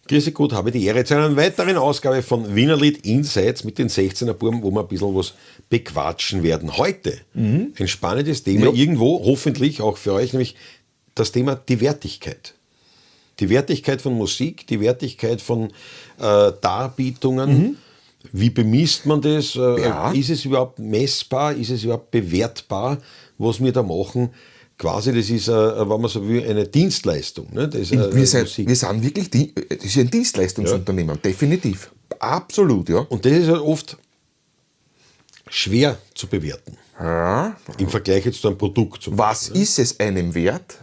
Grüße Gott, habe die Ehre zu einer weiteren Ausgabe von Wienerlied Insights mit den 16er Buben, wo wir ein bisschen was bequatschen werden. Heute ein spannendes Thema, irgendwo, hoffentlich auch für euch, nämlich das Thema die Wertigkeit. Die Wertigkeit von Musik, die Wertigkeit von Darbietungen. Wie bemisst man das? Ist es überhaupt messbar? Ist es überhaupt bewertbar, was wir da machen? Quasi, das ist, wenn man so will, eine Dienstleistung. Ne? Das ist, Musik. Wir sind wirklich, das ist ein Dienstleistungsunternehmen, definitiv. Absolut, ja. Und das ist halt oft schwer zu bewerten. Im Vergleich jetzt zu einem Produkt. Zum Was ist es einem wert?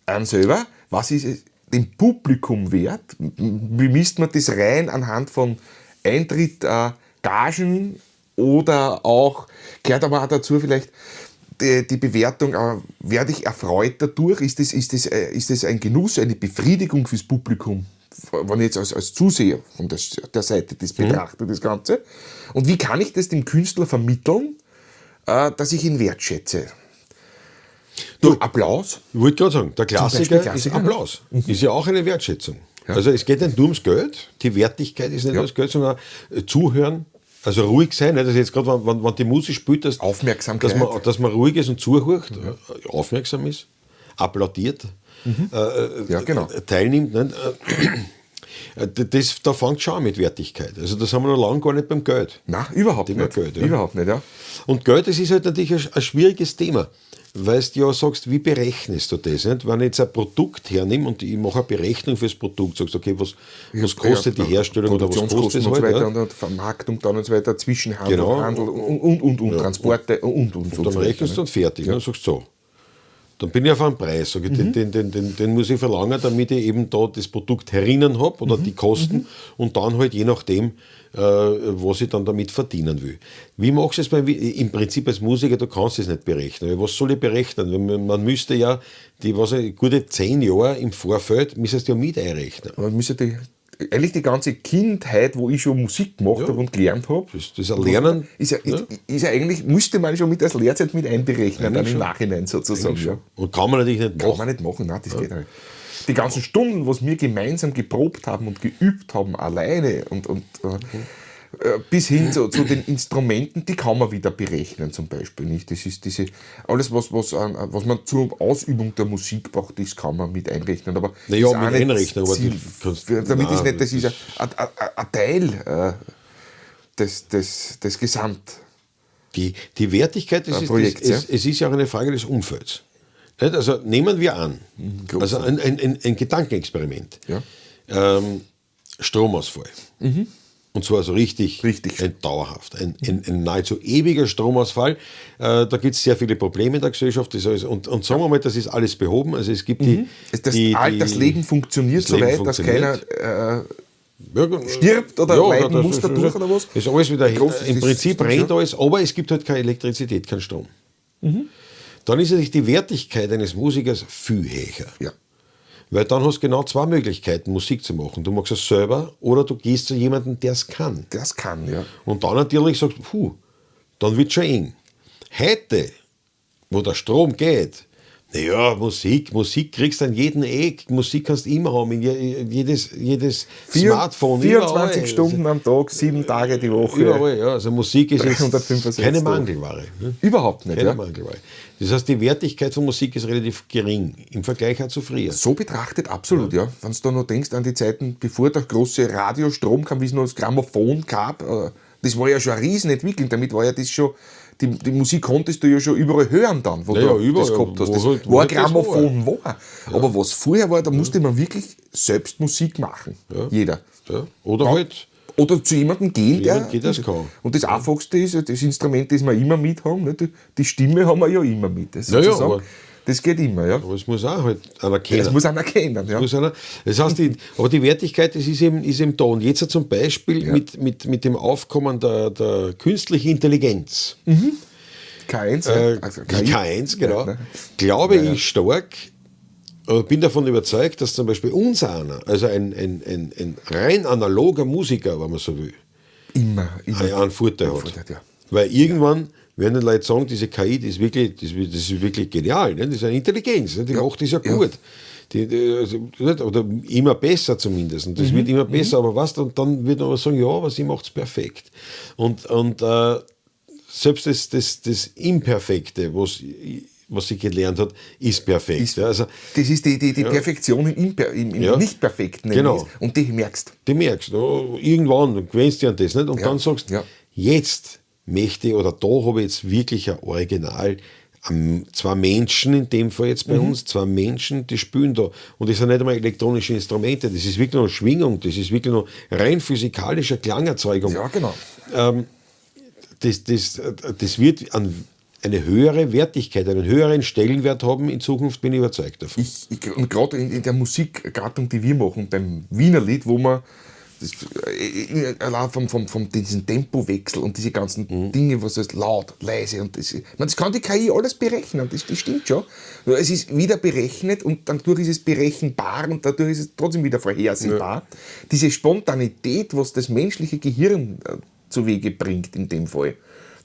Einem selber? Was ist es dem Publikum wert? Wie misst man das rein anhand von Eintritt, Gagen oder auch, gehört aber auch dazu vielleicht die Bewertung, werde ich erfreut dadurch? Ist das ein Genuss, eine Befriedigung fürs Publikum? Wenn ich jetzt als Zuseher von der Seite das betrachte, das Ganze. Und wie kann ich das dem Künstler vermitteln, dass ich ihn wertschätze? Durch Applaus? Ich wollte gerade sagen, der Klassiker, Beispiel Klassiker, ist Applaus. Ist ja auch eine Wertschätzung. Also es geht nicht nur ums Geld, die Wertigkeit ist nicht nur das Geld, sondern zuhören, also ruhig sein. Nicht? Also jetzt gerade, wenn die Musik spielt, Aufmerksamkeit. dass man ruhig ist und zuhört, aufmerksam ist, applaudiert, teilnimmt. Nicht? Da fängt schon an mit Wertigkeit. Also das haben wir noch lange gar nicht beim Geld. Nein, überhaupt Thema nicht. Geld, ja. Überhaupt nicht, ja. Und Geld, das ist halt natürlich ein schwieriges Thema, weil du ja sagst, wie berechnest du das? Nicht? Wenn ich jetzt ein Produkt hernehme und ich mache eine Berechnung fürs Produkt, sagst, okay, was kostet die Herstellung oder was kostet Produktionskosten es und so halt? weiter und Vermarktung dann und so weiter, Zwischenhandel, Handel und Transporte und Und dann so rechnest du weiter, und fertig. Ne? Und sagst so. Dann bin ich auf einem Preis. Sag ich, den muss ich verlangen, damit ich eben da das Produkt herinnen habe oder die Kosten und dann halt je nachdem, was ich dann damit verdienen will. Wie machst du es im Prinzip als Musiker, du kannst es nicht berechnen. Weil was soll ich berechnen? Weil man müsste ja die, was ich, gute 10 Jahre im Vorfeld, müsstest du ja mit einrechnen. Man müsste eigentlich die ganze Kindheit, wo ich schon Musik gemacht habe und gelernt habe, Das Erlernen. ist ja eigentlich, müsste man schon mit als Lehrzeit mit einberechnen, dann im schon. Nachhinein sozusagen. Ja. Und kann man natürlich nicht Kann machen. man nicht machen, nein, das geht nicht. Die ganzen Stunden, was wir gemeinsam geprobt haben und geübt haben, alleine und bis hin zu den Instrumenten, die kann man wieder berechnen zum Beispiel. Nicht? Das ist diese, alles, was man zur Ausübung der Musik braucht, das kann man mit einrechnen. Aber Naja, ist auch mit nicht einrechnen, aber Ziel. du kannst- Damit ist nein, nicht, das ist ein Teil des Gesamt. Die Wertigkeit, das ist, Projekts, das, es ist ja auch eine Frage des Umfelds. Nicht? Also nehmen wir an, also ein Gedankenexperiment. Stromausfall. Und zwar so richtig, ein dauerhaft, ein nahezu ewiger Stromausfall. Da gibt es sehr viele Probleme in der Gesellschaft. Das alles, und sagen wir mal, das ist alles behoben. Also es gibt die, Das Leben funktioniert das Leben so weit, dass keiner funktioniert. stirbt oder leiden muss dadurch oder was? Ist alles wieder, Großes im Prinzip System, rennt ja. alles, aber es gibt halt keine Elektrizität, keinen Strom. Dann ist natürlich die Wertigkeit eines Musikers viel höher. Weil dann hast du genau zwei Möglichkeiten, Musik zu machen. Du machst es selber oder du gehst zu jemandem, der es kann. Das kann, ja. Und dann natürlich sagst du, puh, dann wird schon eng. Heute, wo der Strom geht, naja, Musik kriegst du an jedem Eck, Musik kannst du immer haben, in jedes Smartphone. 24 überall. Stunden am Tag, 7 Tage die Woche. Überall, ja. Also Musik ist jetzt 365 keine Tage. Mangelware. Ne? Überhaupt nicht, Keine ja. Mangelware. Das heißt, die Wertigkeit von Musik ist relativ gering im Vergleich auch zu früher. So betrachtet, absolut, ja. Wenn du da noch denkst an die Zeiten, bevor der große Radiostrom kam, wie es noch das Grammophon gab, das war ja schon eine Riesenentwicklung. Damit war ja das schon, die Musik konntest du ja schon überall hören dann, wo Naja, du überall, das gehabt hast. wo Das, halt- wo wo ein halt das Grammophon war. Aber was vorher war, da musste man wirklich selbst Musik machen. Jeder. Ja. Oder halt, Oder zu jemandem gehen, der. jemandem gehen, der's kann. Und das Einfachste ist, das Instrument, das wir immer mit haben, ne? Die Stimme haben wir ja immer mit. Das, Ja, ja, sozusagen. Das geht immer, ja. aber es muss auch halt einer kennen. Das muss einer kennen, ja. Muss einer, das heißt, aber die Wertigkeit, das ist eben da. Und jetzt zum Beispiel mit dem Aufkommen der künstlichen Intelligenz, K1, also die KI. K1, genau, Ja, ne? glaube ich stark, bin davon überzeugt, dass zum Beispiel unser einer, also ein rein analoger Musiker, wenn man so will, Immer, immer. einen Vorteil hat. Vorteil, ja. Weil irgendwann werden die Leute sagen, diese KI, das ist wirklich, das ist wirklich genial, ne? Das ist eine Intelligenz, ne? Die macht das ja gut. Also, nicht? Oder immer besser zumindest. Und das wird immer besser, aber was, und dann wird man aber sagen, ja, aber sie macht's perfekt. Und selbst das Imperfekte, was sie gelernt hat, ist perfekt. Ist, ja, also, das ist die Perfektion im Nicht-Perfekten. Genau. Und die merkst. Die merkst du. Irgendwann gewöhnst du dich an das. Nicht? Und dann sagst du, jetzt möchte ich, oder da habe ich jetzt wirklich ein Original, zwei Menschen, in dem Fall jetzt bei uns, zwei Menschen, die spielen da. Und das sind nicht einmal elektronische Instrumente, das ist wirklich noch Schwingung, das ist wirklich noch rein physikalische Klangerzeugung. Ja, genau. Das wird eine höhere Wertigkeit, einen höheren Stellenwert haben in Zukunft, bin ich überzeugt davon. Und gerade in der Musikgattung, die wir machen, beim Wienerlied, wo man das, allein vom diesen Tempowechsel und diese ganzen Dinge, was heißt laut, leise und das, ich meine, das kann die KI alles berechnen, das stimmt schon. Nur es ist wieder berechnet und dann dadurch ist es berechenbar und dadurch ist es trotzdem wieder vorhersehbar. Ja. Diese Spontanität, was das menschliche Gehirn zu Wege bringt in dem Fall,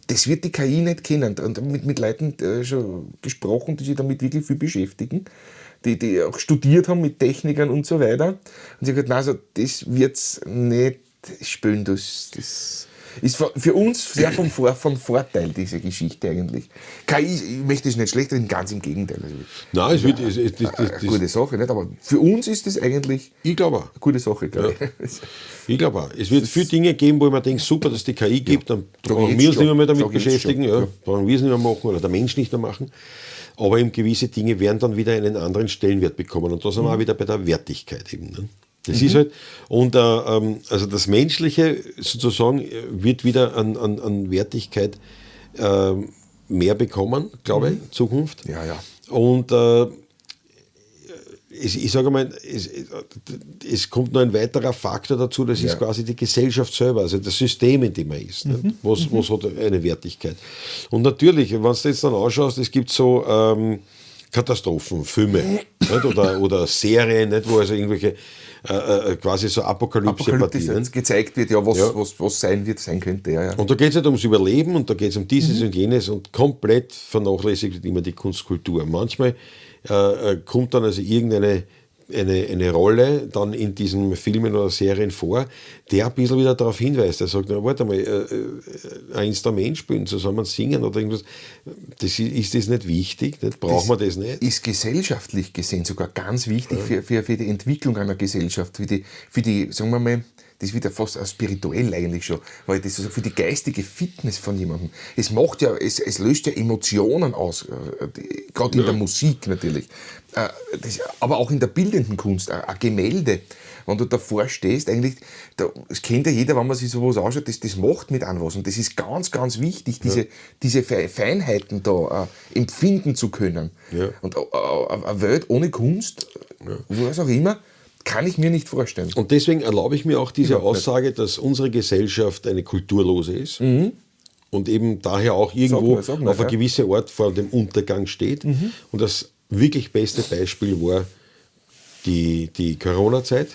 das wird die KI nicht kennen. Und mit Leuten schon gesprochen, die sich damit wirklich viel beschäftigen, die auch studiert haben mit Technikern und so weiter. Und sie haben gesagt, nein, also das wird's nicht spielen. Das ist für uns sehr von Vorteil, diese Geschichte eigentlich. KI, ich möchte es nicht schlecht reden, ganz im Gegenteil. Also, nein, es wird, es, es, das, eine gute Sache, nicht? Aber für uns ist das eigentlich ich glaube auch. eine gute Sache, glaube ich. Ich glaube auch. Es wird viele Dinge geben, wo ich mir denke, super, dass die KI gibt, dann brauchen wir uns nicht mehr damit beschäftigen, ja, brauchen wir es nicht mehr machen oder der Mensch nicht mehr machen. Aber eben gewisse Dinge werden dann wieder einen anderen Stellenwert bekommen. Und da sind wir auch wieder bei der Wertigkeit eben. Ne? Das ist halt, und also das Menschliche sozusagen wird wieder an Wertigkeit mehr bekommen, glaube ich, in Zukunft. Ja, ja. Und ich sage mal, es kommt noch ein weiterer Faktor dazu, das ist quasi die Gesellschaft selber, also das System, in dem man ist. Ne? Was hat eine Wertigkeit? Und natürlich, wenn du jetzt dann anschaust, es gibt so Katastrophenfilme nicht? Oder Serien, nicht? Wo also irgendwelche quasi so Apokalypse-Partien gezeigt wird, ja, was sein wird, sein könnte. Ja, ja. Und da geht es halt ums Überleben und da geht es um dieses und jenes und komplett vernachlässigt wird immer die Kunstkultur. Manchmal kommt dann also irgendeine eine Rolle dann in diesen Filmen oder Serien vor, der ein bisschen wieder darauf hinweist. Der sagt, na, warte mal, ein Instrument spielen, zusammen singen oder irgendwas, das ist das nicht wichtig? Nicht? Brauchen wir das nicht? Ist gesellschaftlich gesehen sogar ganz wichtig für die Entwicklung einer Gesellschaft, für die, sagen wir mal, das ist wieder fast spirituell eigentlich schon, weil das ist für die geistige Fitness von jemandem. Es macht ja, es löst ja Emotionen aus, gerade in der Musik natürlich, das, aber auch in der bildenden Kunst, ein Gemälde. Wenn du davor stehst, eigentlich, das kennt ja jeder, wenn man sich sowas anschaut, das macht mit einem was. Und das ist ganz, ganz wichtig, diese Feinheiten da empfinden zu können. Ja. Und eine Welt ohne Kunst, was auch immer, kann ich mir nicht vorstellen. Und deswegen erlaube ich mir auch diese Aussage, dass unsere Gesellschaft eine kulturlose ist und eben daher auch irgendwo auf eine gewisse Art vor dem Untergang steht. Und das wirklich beste Beispiel war die Corona-Zeit.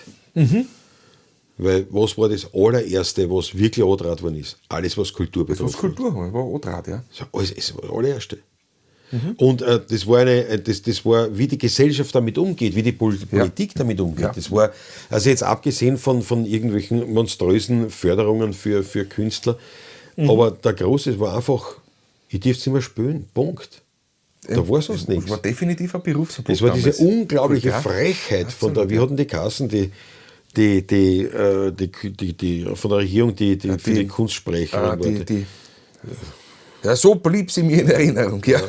Weil was war das allererste, was wirklich angetragen worden ist? Alles, was Kultur betrifft. Was Kultur war angetragen, ja. Das war das allererste. Und das war das war, wie die Gesellschaft damit umgeht, wie die Politik damit umgeht. Ja. Das war, also jetzt abgesehen von irgendwelchen monströsen Förderungen für Künstler, aber der Große war einfach, ich dürfte es nicht mehr spielen, Punkt. Da war sonst nichts. Das war definitiv ein Berufsverbot. Das war diese damals. unglaubliche Frechheit von der, wie hatten die Kassen, die von der Regierung, die für die Kunstsprecher. Ja, so blieb sie mir in Erinnerung, ja.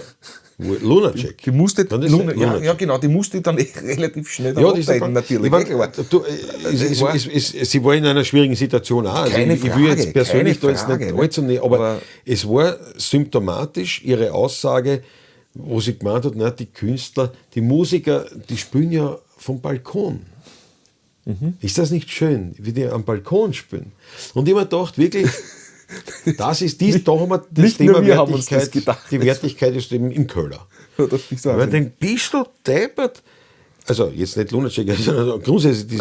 Lunacek. Die musste, ja, genau, die musste dann relativ schnell ja, abtreten, natürlich. Ich mein, sie war in einer schwierigen Situation auch. Also Keine ich Frage, will jetzt persönlich keine da jetzt Frage, nicht allzu näher, aber es war symptomatisch ihre Aussage, wo sie gemeint hat, na, die Künstler, die Musiker, die spielen ja vom Balkon. Ist das nicht schön, wie die am Balkon spielen? Und ich habe mir gedacht, wirklich, das ist dies, da haben wir das nicht Thema nur wir haben uns Wertigkeit, das gedacht. Die Wertigkeit ist eben im Köller. Ja, das bist du auch. Man denkt, bist du deppert? Also jetzt nicht Lunacek, sondern grundsätzlich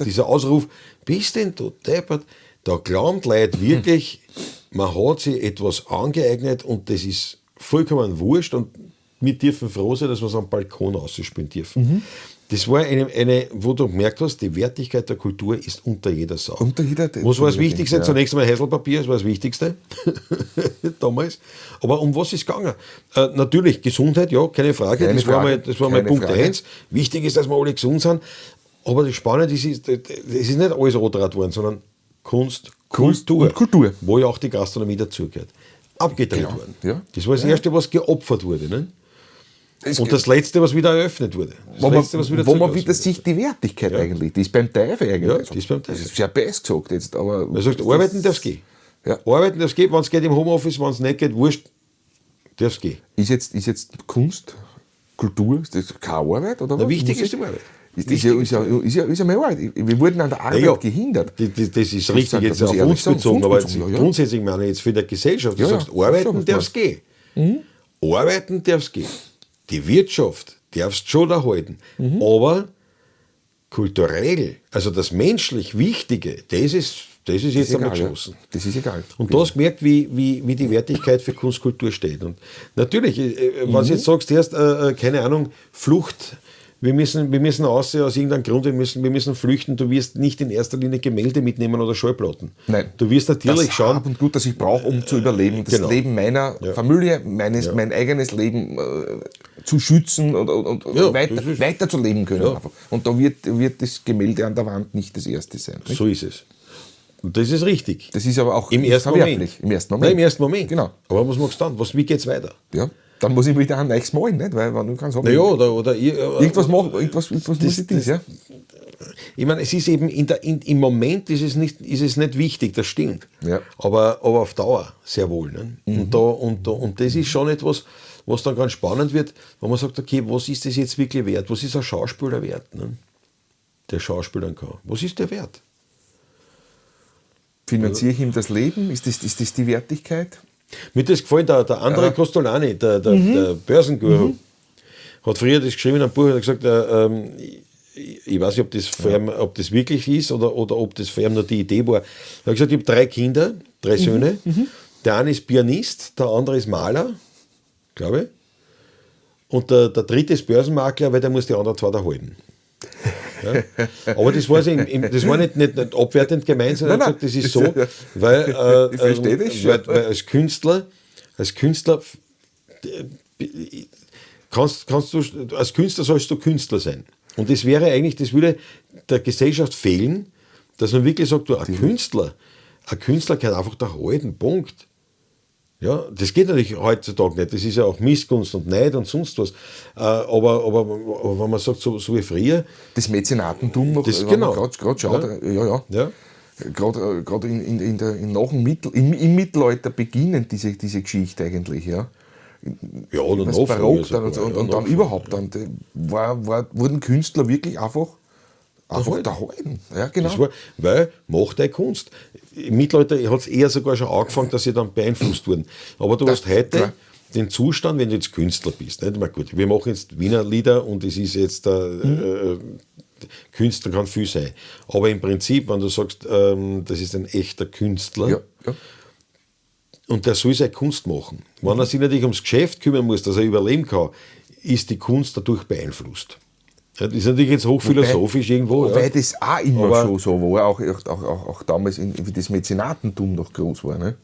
dieser Ausruf, bist denn du deppert? Da glauben die Leute wirklich, Man hat sich etwas angeeignet und das ist vollkommen wurscht und wir dürfen froh sein, dass wir es am Balkon ausspielen dürfen. Das war eine, wo du gemerkt hast, die Wertigkeit der Kultur ist unter jeder Sau. Unter jeder- Was war das Wichtigste? Ja. Zunächst einmal Häuselpapier, das war das Wichtigste damals. Aber um was ist es gegangen? Natürlich, Gesundheit, ja, keine Frage. Keine Das war Frage. mal, das war mal Keine Punkt Frage. 1. Wichtig ist, dass wir alle gesund sind. Aber das Spannende ist, es ist nicht alles angetragen worden, sondern Kunst, Kunst Kultur. und Kultur. Wo ja auch die Gastronomie dazugehört. Abgedreht Genau, worden. ja. Das war das Erste, was geopfert wurde. Ne? Es- Und das Letzte, was wieder eröffnet wurde. Das wo man, Letzte, was wieder wo man zugelassen wieder wurde. sieht, die Wertigkeit eigentlich, die ist beim Teufel eigentlich. Ja, Also, die ist beim Teufel. Das ist sehr best gesagt jetzt, aber... Er sagt, arbeiten darf's gehen. Ja. Arbeiten darf's gehen, wenn es geht im Homeoffice, wenn es nicht geht, wurscht, darf's gehen. Ist jetzt Kunst, Kultur, ist das keine Arbeit? Oder Na, was? wichtig Muss ist die Arbeit. Ist ja meine Arbeit. Wir wurden an der Arbeit Naja, gehindert. Das ist richtig sag, jetzt das muss auf ich ehrlich uns sagen, bezogen, auf aber uns bezogen, jetzt ja, ja. grundsätzlich meine ich jetzt für die Gesellschaft. Du Ja, ja, sagst, arbeiten schon, was darf's gehen. Arbeiten darf's gehen. Die Wirtschaft darfst schon erhalten. Aber kulturell, also das menschlich Wichtige, das ist jetzt einmal egal, ja. geschlossen. Das ist egal. Und du hast gemerkt, wie die Wertigkeit für Kunstkultur steht. Und natürlich, wenn du jetzt sagst, erst, keine Ahnung, Flucht, wir müssen raus aus irgendeinem Grund, wir müssen flüchten, du wirst nicht in erster Linie Gemälde mitnehmen oder Schallplatten. Nein. Du wirst natürlich das schauen, Hab und Gut, das ich brauche, um zu überleben, das Genau. Leben meiner Familie, mein eigenes Leben zu schützen und Ja, das ist- weiter zu leben können. Ja. Einfach. Und da wird das Gemälde an der Wand nicht das erste sein. Nicht? so ist es. Und das ist richtig. Das ist aber auch Im nicht ersten verwerflich. Moment. Im ersten Moment. Nein, im ersten Moment. Genau. Aber was machst du dann? Was, wie geht's weiter? Ja. Dann muss ich wieder ein neues malen, nicht? Weil wenn du kannst Naja, oder irgendwas machen, irgendwas muss ich das, ja. Ich meine, es ist eben im Moment ist es nicht wichtig, das stimmt. Ja. Aber auf Dauer sehr wohl. Ne? Und das ist schon etwas, was dann ganz spannend wird, wenn man sagt, okay, was ist das jetzt wirklich wert? Was ist ein Schauspieler wert? Ne? Der Schauspielern kann. Was ist der wert? Finanziere ich ihm das Leben? Ist das die Wertigkeit? Mir hat das gefallen, der André Kostolany, der Börsenguru, hat früher das geschrieben in einem Buch und hat gesagt, ich weiß nicht, ob das, für ihn, ob das wirklich ist oder ob das für ihn nur die Idee war. Er hat gesagt, ich habe 3 Kinder, 3 Söhne. Der eine ist Pianist, der andere ist Maler, glaube ich. Und der dritte ist Börsenmakler, weil der muss die anderen 2 da halten. Ja? Aber das war, das war nicht abwertend gemeint, sondern Nein, er hat gesagt, das ist so, weil, Ich verstehe das schon. weil als Künstler kannst du, als Künstler sollst du Künstler sein. Und das wäre eigentlich, das würde der Gesellschaft fehlen, dass man wirklich sagt, du, ein Künstler kann einfach da halten, Punkt. Ja, das geht natürlich heutzutage nicht. Das ist ja auch Missgunst und Neid und sonst was. Aber wenn man sagt, so wie früher. Das Mäzenatentum noch, das, wenn genau. man gerade schaut, ja. Ja. Gerade im Mittelalter beginnen diese Geschichte eigentlich, ja. Ja, oder Das noch Barock früher dann sogar, und ja, dann noch früher, überhaupt. Dann wurden Künstler wirklich einfach daheim. Ja, genau. Das war, weil, mach deine Kunst. Im Mittelalter hat es eher sogar schon angefangen, dass sie dann beeinflusst wurden. Aber du hast heute klar. den Zustand, wenn du jetzt Künstler bist. Nicht? Ich meine, gut, wir machen jetzt Wiener Lieder und es ist jetzt, Künstler kann viel sein. Aber im Prinzip, wenn du sagst, das ist ein echter Künstler, Ja, ja. und der soll seine Kunst machen. Wenn er sich natürlich ums Geschäft kümmern muss, dass er überleben kann, ist die Kunst dadurch beeinflusst. Ja, das ist natürlich jetzt hochphilosophisch irgendwo. Wobei ja. das auch immer Aber schon so war, auch damals, wie das Mäzenatentum noch groß war. Ne?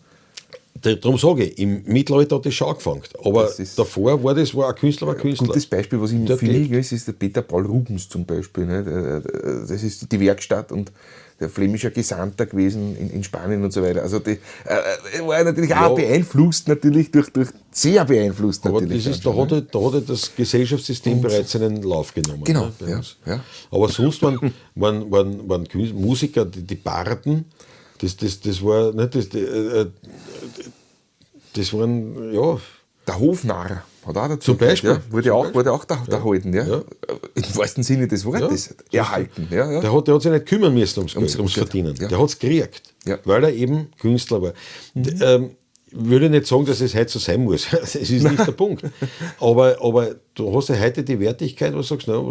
Darum sage ich, im Mittelalter hat das schon angefangen. Aber Das ist davor war das, war ein Künstler, war ein Künstler. Gutes Beispiel, was ich Der finde, lebt. ist der Peter Paul Rubens zum Beispiel. Ne? Das ist die Werkstatt und der flämischer Gesandter gewesen in Spanien und so weiter. Also die, war natürlich auch beeinflusst, natürlich durch sehr beeinflusst. Aber natürlich das ist, dann schon, ne? da hat halt das Gesellschaftssystem bereits seinen Lauf genommen. Genau, ne, bei ja, uns. ja. Aber sonst waren Musiker, die Barden, das war, ne, das waren, ja. Der Hofnarr hat auch dazu Zum Beispiel. gehört, ja. Wurde auch da halten, ja. Ja. Im wahrsten Sinne des Wortes. Ja. Erhalten. Ja, ja. Der hat sich nicht kümmern müssen ums Geld, ums Geld. Verdienen. Ja. Der hat's gekriegt, Ja. weil er eben Künstler war. Würde ich nicht sagen, dass es heute so sein muss. Das ist nicht der Punkt. Aber du hast ja heute die Wertigkeit, wo du sagst, na,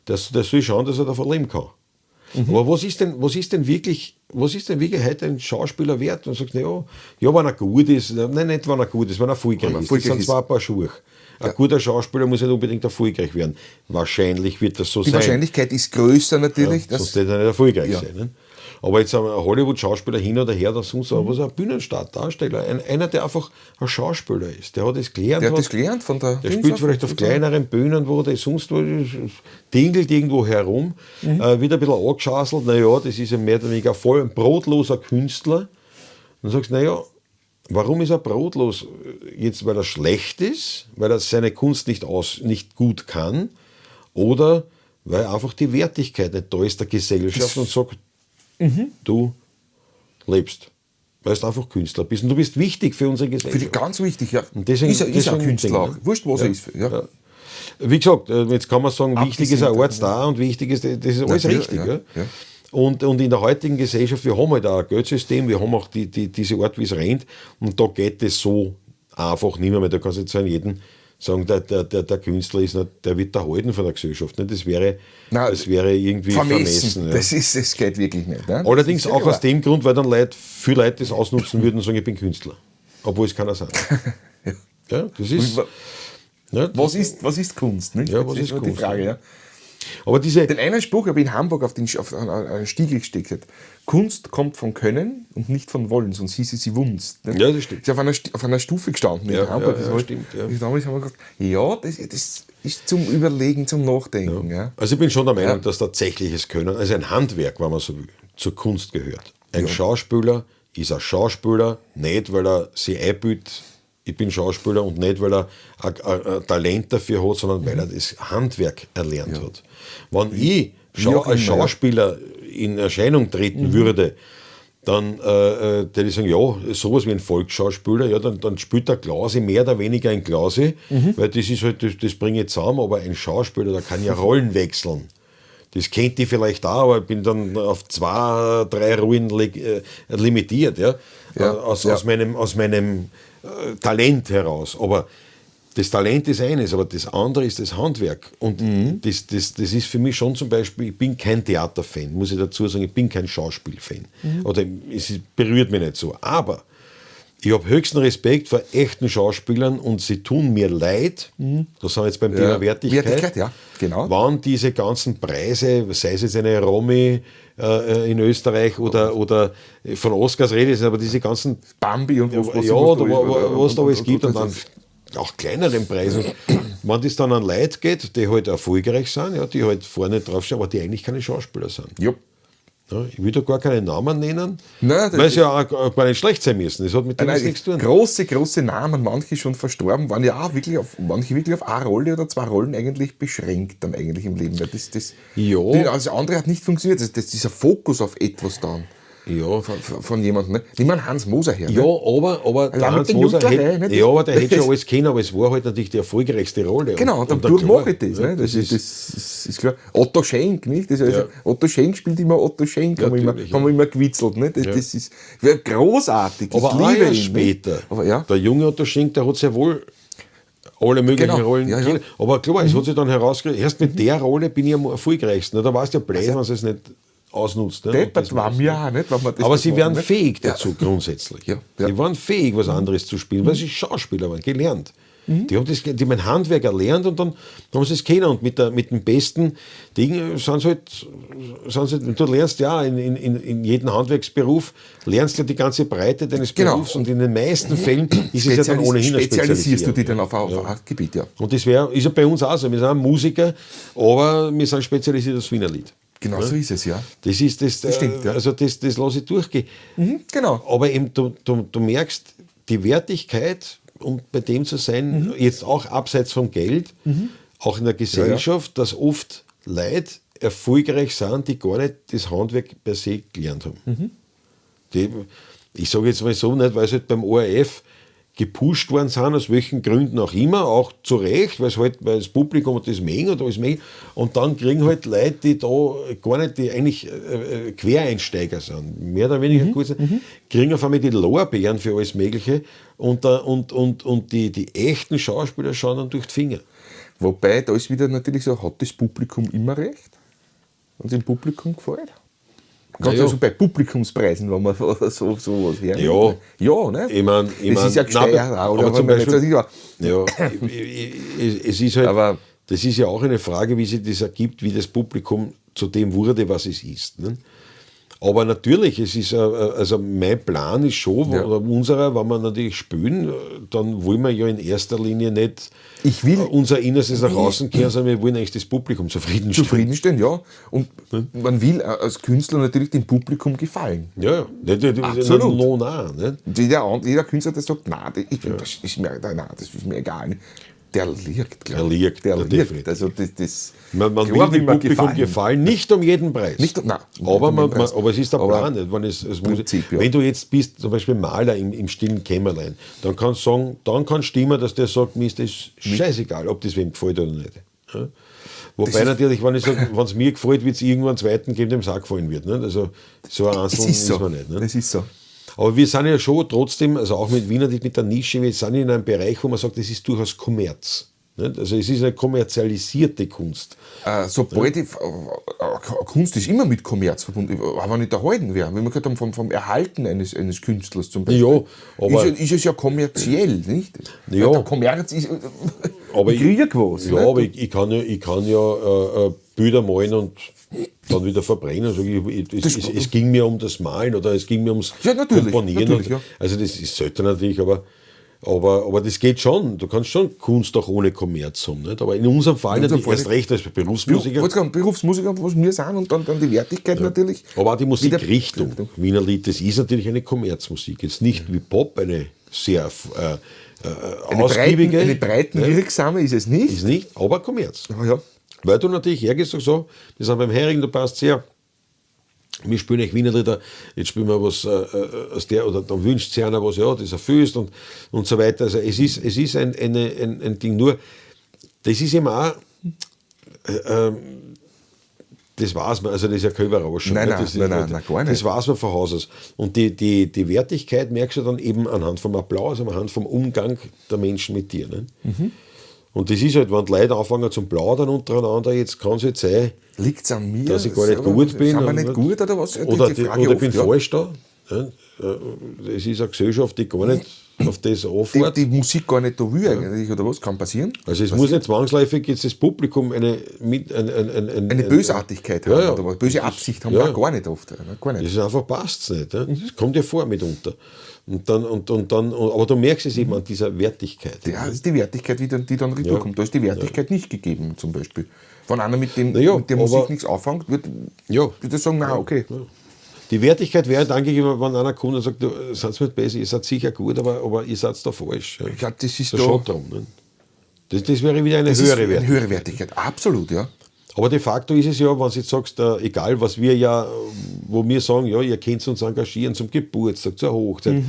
der soll schauen, dass er davon leben kann. Aber was ist denn wirklich heute ein Schauspieler wert? Und du sagst, na ja, ja, wenn er gut ist, nein, nicht wenn er gut ist, wenn er erfolgreich Wenn er ist. Das erfolgreich sind ist. zwar ein paar Schuhe. Ein guter Schauspieler muss nicht unbedingt erfolgreich werden. Wahrscheinlich wird das so Die sein. Wahrscheinlichkeit ist größer natürlich. Ja, dass, sonst hätte er nicht erfolgreich Ja. sein. Ne? Aber jetzt ein Hollywood-Schauspieler hin oder her, oder sonst was, ein Bühnenstar, Darsteller, einer, der einfach ein Schauspieler ist, der hat es gelernt. Der hat das gelernt von der Der Dings spielt auf- vielleicht auf kleineren Bühnen, wo der sonst wo, dingelt irgendwo herum, wird ein bisschen angeschasselt, naja, das ist ja mehr oder weniger voll ein brotloser Künstler. Dann sagst du, naja, warum ist er brotlos? Jetzt, weil er schlecht ist, weil er seine Kunst nicht gut kann oder weil einfach die Wertigkeit nicht da ist der Gesellschaft und sagt, du lebst, weil du einfach Künstler bist und du bist wichtig für unsere Für die Gesellschaft. ganz wichtig, ja. Und deswegen, ist er ist ein deswegen Künstler Ding, auch. ne? Wurscht, was Ja. er ist. Ja. Ja. Wie gesagt, jetzt kann man sagen, wichtig ist ein Abgesehen Arzt da und wichtig ist, das ist alles Natürlich, richtig. ja, Ja. ja. Und in der heutigen Gesellschaft, wir haben halt auch ein Geldsystem, wir haben auch diese Art, wie es rennt, und da geht es so einfach nicht mehr. Da kannst du jetzt an jeden sagen, der Künstler ist nicht, der wird erhalten von der Gesellschaft. Ne? Das wäre, Nein, das wäre irgendwie Vermessen. vermessen. ja. Das geht wirklich nicht. Ne? Allerdings Das ist ja auch aus klar. dem Grund, weil dann viele Leute das ausnutzen würden und sagen, ich bin Künstler. Obwohl es keiner sein. Ja, das ist. Ne, Was ist Kunst? Nicht? Ja, Das was ist immer Kunst, die Frage, ja. ja. Aber diese, Den einen Spruch habe ich in Hamburg auf einen Stiegel gesteckt. Kunst kommt von Können und nicht von Wollen, sonst hieß es sie Wunst. Nicht? Ja, das stimmt. Ist auf einer Stufe gestanden in Ja, Hamburg. ja, Das ja, war- stimmt, ja. Und damals haben wir gesagt, ja, das ist zum Überlegen, zum Nachdenken. Ja. Also ich bin schon der Meinung, dass tatsächliches Können, also ein Handwerk, wenn man so will, zur Kunst gehört. Ein Schauspieler ist ein Schauspieler, nicht weil er sich einbildet, ich bin Schauspieler, und nicht weil er ein Talent dafür hat, sondern weil er das Handwerk erlernt hat. Wenn ich auch als immer, ja. Schauspieler in Erscheinung treten würde, dann würde ich sagen, ja, sowas wie ein Volksschauspieler, ja, dann spielt der Klausi mehr oder weniger ein Klausi, weil das ist halt, das bringe ich zusammen, aber ein Schauspieler, der kann ja Rollen wechseln. Das kennt die vielleicht auch, aber ich bin dann auf 2, 3 Rollen limitiert, ja? Ja, ja. Aus meinem Talent heraus. Aber das Talent ist eines, aber das andere ist das Handwerk. Und das ist für mich schon zum Beispiel, ich bin kein Theaterfan, muss ich dazu sagen, ich bin kein Schauspielfan. Oder es berührt mich nicht so. Aber ich habe höchsten Respekt vor echten Schauspielern und sie tun mir leid. Das sind wir jetzt beim Thema Wertigkeit. Wertigkeit, ja, genau. Wann diese ganzen Preise, sei es jetzt eine Romy in Österreich oder von Oscars rede ich nicht, aber diese ganzen Bambi und was, was ja, was oder da ist, was da und- alles und- gibt und und- dann auch kleineren Preisen. Wenn das dann an Leute geht, die halt erfolgreich sind, ja, die halt vorne draufstehen, aber die eigentlich keine Schauspieler sind. Ja. Ja, ich will da gar keinen Namen nennen, Nein, das weil sie ja auch gar nicht schlecht sein müssen. Das hat mit dem Nein, nichts zu tun. große, große Namen, manche schon verstorben, waren ja auch wirklich auf, manche wirklich auf eine Rolle oder 2 Rollen eigentlich beschränkt dann eigentlich im Leben. Weil das, das, Ja. die, also andere hat nicht funktioniert. Das, dieser Fokus auf etwas dann. Ja. Von jemandem. Ne? Nimm mal Hans Moser her. Ja, ne? aber der Allein mit Hans den Moser Jugendlichen, hätte, ne? ja, aber der hätte schon alles können, aber es war halt natürlich die erfolgreichste Rolle. Genau, und und dann klar, mache ich das. ja, Ne? Das, ist klar. Otto Schenk, nicht? Das ist also, Ja. Otto Schenk spielt immer Otto Schenk, haben wir immer, Natürlich, haben wir immer gewitzelt. Ne? Das, das ist wär großartig. Ich Aber auch liebe erst ihn, ne? später. Aber ja. Der junge Otto Schenk, der hat sehr wohl alle möglichen Genau. Rollen Ja, ja. kennen. Aber klar, es hat sich dann herausgestellt, erst mit der Rolle bin ich am erfolgreichsten. Ne? Da warst du ja blöd, wenn du es nicht ausnutzt. Ne? Und Deppert das war war's, mir ne? auch nicht, wenn man das Aber nicht sie machen, wären ne? fähig dazu, grundsätzlich. Ja, ja. Sie waren fähig, was anderes zu spielen, weil sie Schauspieler waren, gelernt. Die haben das, die haben ein Handwerk erlernt und dann haben sie es kennen. Und mit dem besten Ding sind sie halt, sind sie, du lernst ja in jedem Handwerksberuf, lernst ja die ganze Breite deines Genau. Berufs und in den meisten Fällen ist es ja dann ohnehin eine Spezialisierst du Spezialisierung. dich dann auf ein Gebiet, ja. Und das ist ja bei uns auch so. Wir sind auch Musiker, aber wir sind spezialisiert aufs Wiener Lied. Genau so ist es, ja. Das ist das, Das stimmt, ja. Also das lasse ich durchgehen. Mhm, genau. Aber eben, du merkst, die Wertigkeit, um bei dem zu sein, jetzt auch abseits vom Geld, auch in der Gesellschaft, dass oft Leute erfolgreich sind, die gar nicht das Handwerk per se gelernt haben. Die, ich sage jetzt mal so, nicht, weil sie halt beim ORF gepusht worden sind, aus welchen Gründen auch immer, auch zu Recht, weil das Publikum das mögen und alles mögen. Und dann kriegen halt Leute, die da gar nicht, die eigentlich Quereinsteiger sind, mehr oder weniger gut sind, kriegen auf einmal die Lorbeeren für alles Mögliche und die echten Schauspieler schauen dann durch die Finger. Wobei, da ist wieder natürlich so, hat das Publikum immer recht? Wenn es dem Publikum gefällt? Gerade ja. so bei Publikumspreisen, wenn man so sowas her. Ja. Ja, ne? Ich mein, das ist ja nein, gesteigert, aber, oder aber zum wenn man Beispiel, jetzt, ja, ja, es ist halt, Aber- das ist ja auch eine Frage, wie sich das ergibt, wie das Publikum zu dem wurde, was es ist. Ne? Aber natürlich, es ist, also mein Plan ist schon, Ja. oder unserer, wenn wir natürlich spielen, dann wollen wir ja in erster Linie nicht Ich will- unser Innerstes nach außen kehren, sondern wir wollen eigentlich das Publikum zufriedenstellen. zufriedenstellen, ja. Und man will als Künstler natürlich dem Publikum gefallen. Ja, ja. Nicht, nicht, Absolut. No, nein, nicht? Jeder Künstler, der sagt, nein, das ist mir, nein, das ist mir egal. Der liegt, glaub ich. Der liegt, Der ja, liegt. definitiv. Also das, das Man klar will dem man Publikum gefallen. Nicht um jeden Preis. Nicht um- nein, nicht aber, um jeden Preis. aber es ist der Aber Plan. Nicht? Wenn, es muss, Prinzip, ja. wenn du jetzt bist, zum Beispiel Maler im stillen Kämmerlein, dann kannst du sagen, dann kann stimmen, dass der sagt, mir ist das scheißegal, ob das wem gefällt oder nicht. Ja? Wobei natürlich, wenn ich sage, wenn es mir gefällt, wird es irgendwann einen zweiten geben, dem es auch gefallen wird. Nicht? Also so ein Es Einzelnen ist so. man nicht. Nicht? Das ist so. Aber wir sind ja schon trotzdem, also auch mit Wiener, mit der Nische, wir sind in einem Bereich, wo man sagt, das ist durchaus Kommerz. Nicht? Also es ist eine kommerzialisierte Kunst. Sobald ich, Kunst ist immer mit Kommerz verbunden, auch wenn ich der Halten wäre. Wenn wir gesagt haben, vom Erhalten eines Künstlers zum Beispiel. Ja, aber- ist es ja kommerziell, nicht? Ja. Der Kommerz ist. Aber ich krieg was. Ja, nicht? aber ich kann ja Bilder malen und dann wieder verbrennen. Also es ging mir um das Malen oder es ging mir ums Ja, natürlich, Komponieren. natürlich, und, ja. Also das ist selten natürlich, aber das geht schon. Du kannst schon Kunst auch ohne Kommerz haben. Nicht? Aber in unserem Fall In unserem natürlich erst Fall recht als Berufsmusiker. Wollte sagen, Berufsmusiker, was wir sind und dann die Wertigkeit natürlich. Aber auch die Musikrichtung. Wieder- Wiener Lied, das ist natürlich eine Kommerzmusik. Jetzt nicht wie Pop, eine sehr Eine ausgiebige. breiten, eine breitenwirksame ist es nicht. Ist nicht, aber Kommerz. Ja, ja. Weil du natürlich hergehst und sagst, so, wir sind beim Hering, du passt sehr. Wir spielen euch Wiener Lieder, jetzt spielen wir was aus der, oder dann wünscht sich einer was, ja, das erfüllst und so weiter. Also es ist ein Ding. Nur, das ist eben auch, das weiß man, also das ist ja keine Überraschung. Nein, ne? nein, das ist nein, nein, nein, gar nicht. Das weiß man von Haus aus. Und die Wertigkeit merkst du dann eben anhand vom Applaus, anhand vom Umgang der Menschen mit dir. Ne? Mhm. Und das ist halt, wenn die Leute anfangen zum Plaudern untereinander, jetzt kann es halt sein, Liegt es an mir? dass ich gar nicht Selber? gut bin. Sind wir und nicht gut oder was? Oder, Die Frage oder ich bin oft, ja. falsch da. Ja, es ist eine Gesellschaft, die gar nicht auf das anfährt. Die Musik gar nicht da will eigentlich, oder was? Kann passieren. Also es muss nicht zwangsläufig jetzt das Publikum eine, mit, ein, Eine Bösartigkeit haben, Ja, ja. oder was? Böse Absicht haben Ja, wir ja. auch gar nicht oft. Gar nicht. Das ist einfach, passt nicht. Ja? Das kommt ja vor mitunter. Und dann, aber du merkst es eben an dieser Wertigkeit. Ja, das ist die Wertigkeit, die dann retour kommt. Da ist die Wertigkeit nicht gegeben, zum Beispiel. Wenn einer mit, dem, Naja, mit der Musik aber- nichts anfängt, wird, Ja. wird er sagen, na okay. Die Wertigkeit wäre dann gegeben, wenn einer kommt und sagt, du, seid nicht besser, ihr seid sicher gut, aber ihr seid da falsch. Ja. Ich glaube, das ist Da da, schon drum. Ne? Das wäre wieder eine das ist höhere eine Wertigkeit. höhere Wertigkeit. Absolut, ja. Aber de facto ist es ja, wenn du jetzt sagst, egal was wir ja, wo wir sagen, ja, ihr könnt uns engagieren zum Geburtstag, zur Hochzeit,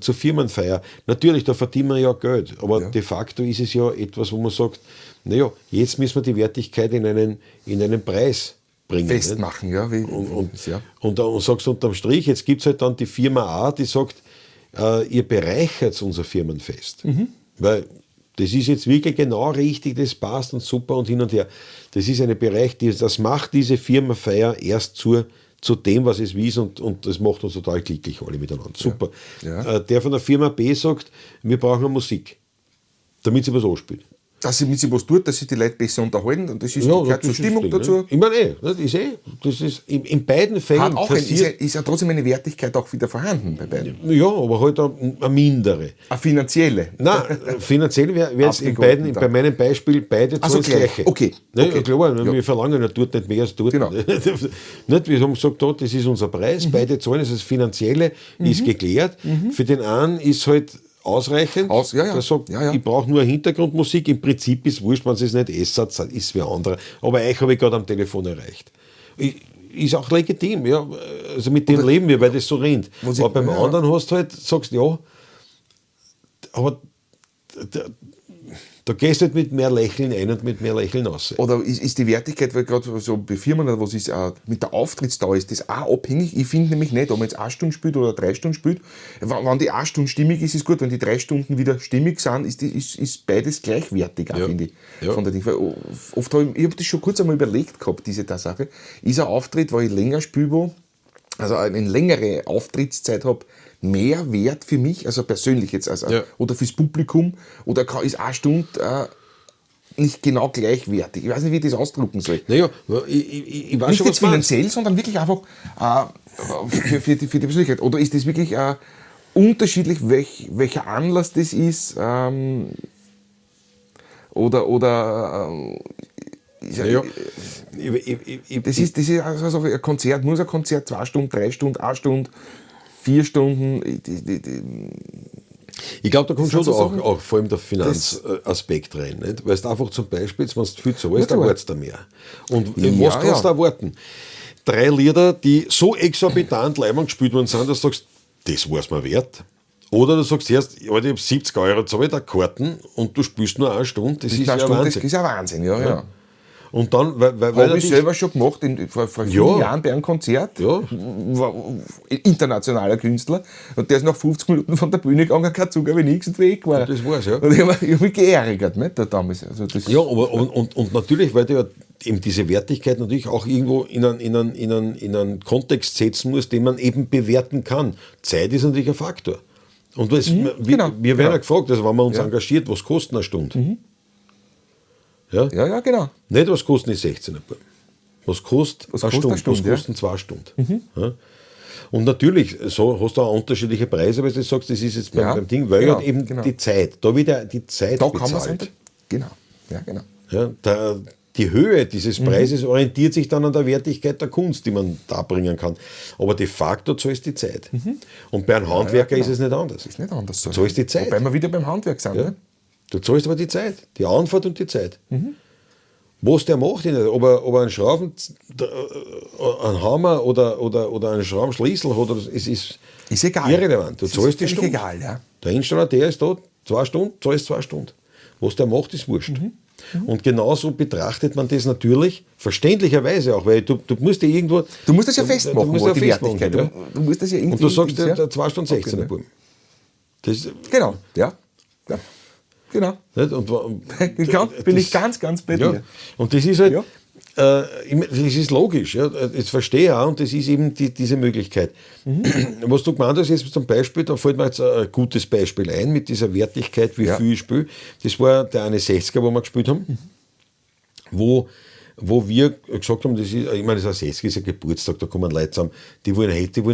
zur Firmenfeier. Natürlich, da verdienen wir ja Geld. Aber de facto ist es ja etwas, wo man sagt, naja, jetzt müssen wir die Wertigkeit in einen Preis bringen. nicht? Festmachen, ja. Wie, ja. Und sagst unterm Strich, jetzt gibt es halt dann die Firma A, die sagt, ihr bereichert unser Firmenfest. Weil das ist jetzt wirklich genau richtig, das passt und super und hin und her. Das ist eine Bereich, das macht diese Firmenfeier erst zu dem, was es ist und das macht uns total glücklich alle miteinander. Super. Ja. Der von der Firma B sagt, wir brauchen Musik, damit sie was anspielt. Dass sie mit sich was tut, dass sich die Leute besser unterhalten und das ist, gehört das zur ist Stimmung das Ding, dazu. Ne? Ich meine, das ist das ist in beiden Fällen Hat auch ein, kassiert- ist ja trotzdem eine Wertigkeit auch wieder vorhanden bei beiden. Ja, aber halt eine mindere. Eine finanzielle. Nein, finanziell wäre es in Abgegolten beiden, dann. bei meinem Beispiel beide Ach so, zahlen das gleich. Gleiche. Okay, Ne, okay. Klar, Ja. wir verlangen ja dort nicht mehr als dort. Genau. Nicht, wir haben gesagt, da, das ist unser Preis, beide zahlen, das ist das Finanzielle ist geklärt. Für den einen ist halt ausreichend. Ja, ja. Der sagt, Ja, ja. ich brauche nur Hintergrundmusik. Im Prinzip ist wurscht, wenn es nicht esst, ist wer anderer. Aber euch habe ich gerade am Telefon erreicht. Ist auch legitim, ja. Also mit dem leben wir, weil das so rennt. Was ich- Aber beim ja. anderen hast du halt, sagst ja, aber da gehst du halt mit mehr Lächeln ein und mit mehr Lächeln raus. Oder ist die Wertigkeit, weil gerade so bei Firmen oder was ist, mit der Auftrittsdauer ist das auch abhängig? Ich finde nämlich nicht, ob man jetzt 1 Stunde spielt oder 3 Stunden spielt. Wenn die 1 Stunde stimmig ist, ist gut. Wenn die 3 Stunden wieder stimmig sind, ist beides gleichwertig, auch, Ja. finde ich. Ja. Von der Ding. Weil oft hab ich habe das schon kurz einmal überlegt gehabt, diese Sache. Ist ein Auftritt, weil ich länger spiele, wo, also eine längere Auftrittszeit habe, mehr wert für mich, also persönlich jetzt, also, oder fürs Publikum, oder ist eine Stunde nicht genau gleichwertig. Ich weiß nicht, wie ich das ausdrücken soll. Naja, ich weiß Nicht schon, jetzt was du meinst. finanziell, sondern wirklich einfach für die Persönlichkeit. Oder ist das wirklich unterschiedlich, welcher Anlass das ist? Oder ist ja, Naja, das ist also so ein Konzert, muss ein Konzert 2 Stunden, 3 Stunden, 1 Stunde, 4 Stunden. Ich glaube, da kommt Das sind schon so Sachen, auch vor allem der Finanzaspekt rein. Nicht? Weil du einfach zum Beispiel, wenn du viel zahlst, Ja, dann erwartest du mehr. Und Ja, was kannst du ja. erwarten? 3 Lieder, die so exorbitant leibend gespielt worden sind, dass du sagst, das war's mir wert. Oder du sagst erst, Alter, ich hab 70 Euro gezahlt, eine Karten, und du spielst nur eine Stunde. Das ist Eine ja Stunde, Wahnsinn. Das ist ja Wahnsinn, ja, ja. Und dann, weil Habe ich natürlich- selber schon gemacht, vor vielen Jahren bei einem Konzert, war internationaler Künstler, und der ist nach 50 Minuten von der Bühne gegangen, kein Zug, aber nichts und weg war. Das war's, ja. Und ich hab mich geärgert, ne, da damals. Also das Ja, aber und natürlich, weil du ja eben diese Wertigkeit natürlich auch irgendwo in einen Kontext setzen musst, den man eben bewerten kann. Zeit ist natürlich ein Faktor. Und das, wir werden ja gefragt, also wenn man uns engagiert, was kostet eine Stunde? Ja? Ja, ja, genau. Nicht, was kosten die 16er Buben? Was kostet Was eine kostet Stunde? eine Stunde, Was ja. kosten 2 Stunden? Ja? Und natürlich, so hast du auch unterschiedliche Preise, weil du sagst, das ist jetzt beim Ding, weil halt eben die Zeit, da wird ja die Zeit Da kann man's bezahlt. unter-, genau. Ja, genau. Ja, die Höhe dieses Preises orientiert sich dann an der Wertigkeit der Kunst, die man darbringen kann. Aber de facto zahlst du die Zeit. Und bei einem Handwerker ist es nicht anders. Ist nicht anders. Du zahlst die Zeit. Wobei wir wieder beim Handwerk sind. Ja. Ne? Du zahlst aber die Zeit, die Anfahrt und die Zeit. Was der macht, ob er einen Schrauben, einen Hammer oder einen Schraubenschlüssel hat, oder, es ist, Ist egal. irrelevant. Du Es zahlst ist die völlig Stunde. egal, ja. Der Installateur ist da, 2 Stunden, zahlst 2 Stunden. Was der macht, ist wurscht. Und genauso betrachtet man das natürlich, verständlicherweise auch, weil du musst ja irgendwo... Du musst das ja festmachen, du musst wo ja die festmachen, Wertigkeit. ja. Du musst das ja irgendwie Und du sagst, ja. der 2 Stunden 16, Okay, Buben. Das, Genau, ja. Ja. Genau. Nicht? Und, und, Genau, bin das ich ganz, ganz bei ja. dir. Und das ist halt, ich mein, das ist logisch, ja. Das verstehe ich auch, und das ist eben diese Möglichkeit. Was du gemeint hast, jetzt zum Beispiel, da fällt mir jetzt ein gutes Beispiel ein, mit dieser Wertigkeit, wie viel ich spiele. Das war der eine 60er, wo wir gespielt haben, wo wir gesagt haben, das ist, ich meine, das ist ein 60er, ist ein Geburtstag, da kommen Leute zusammen, die wollen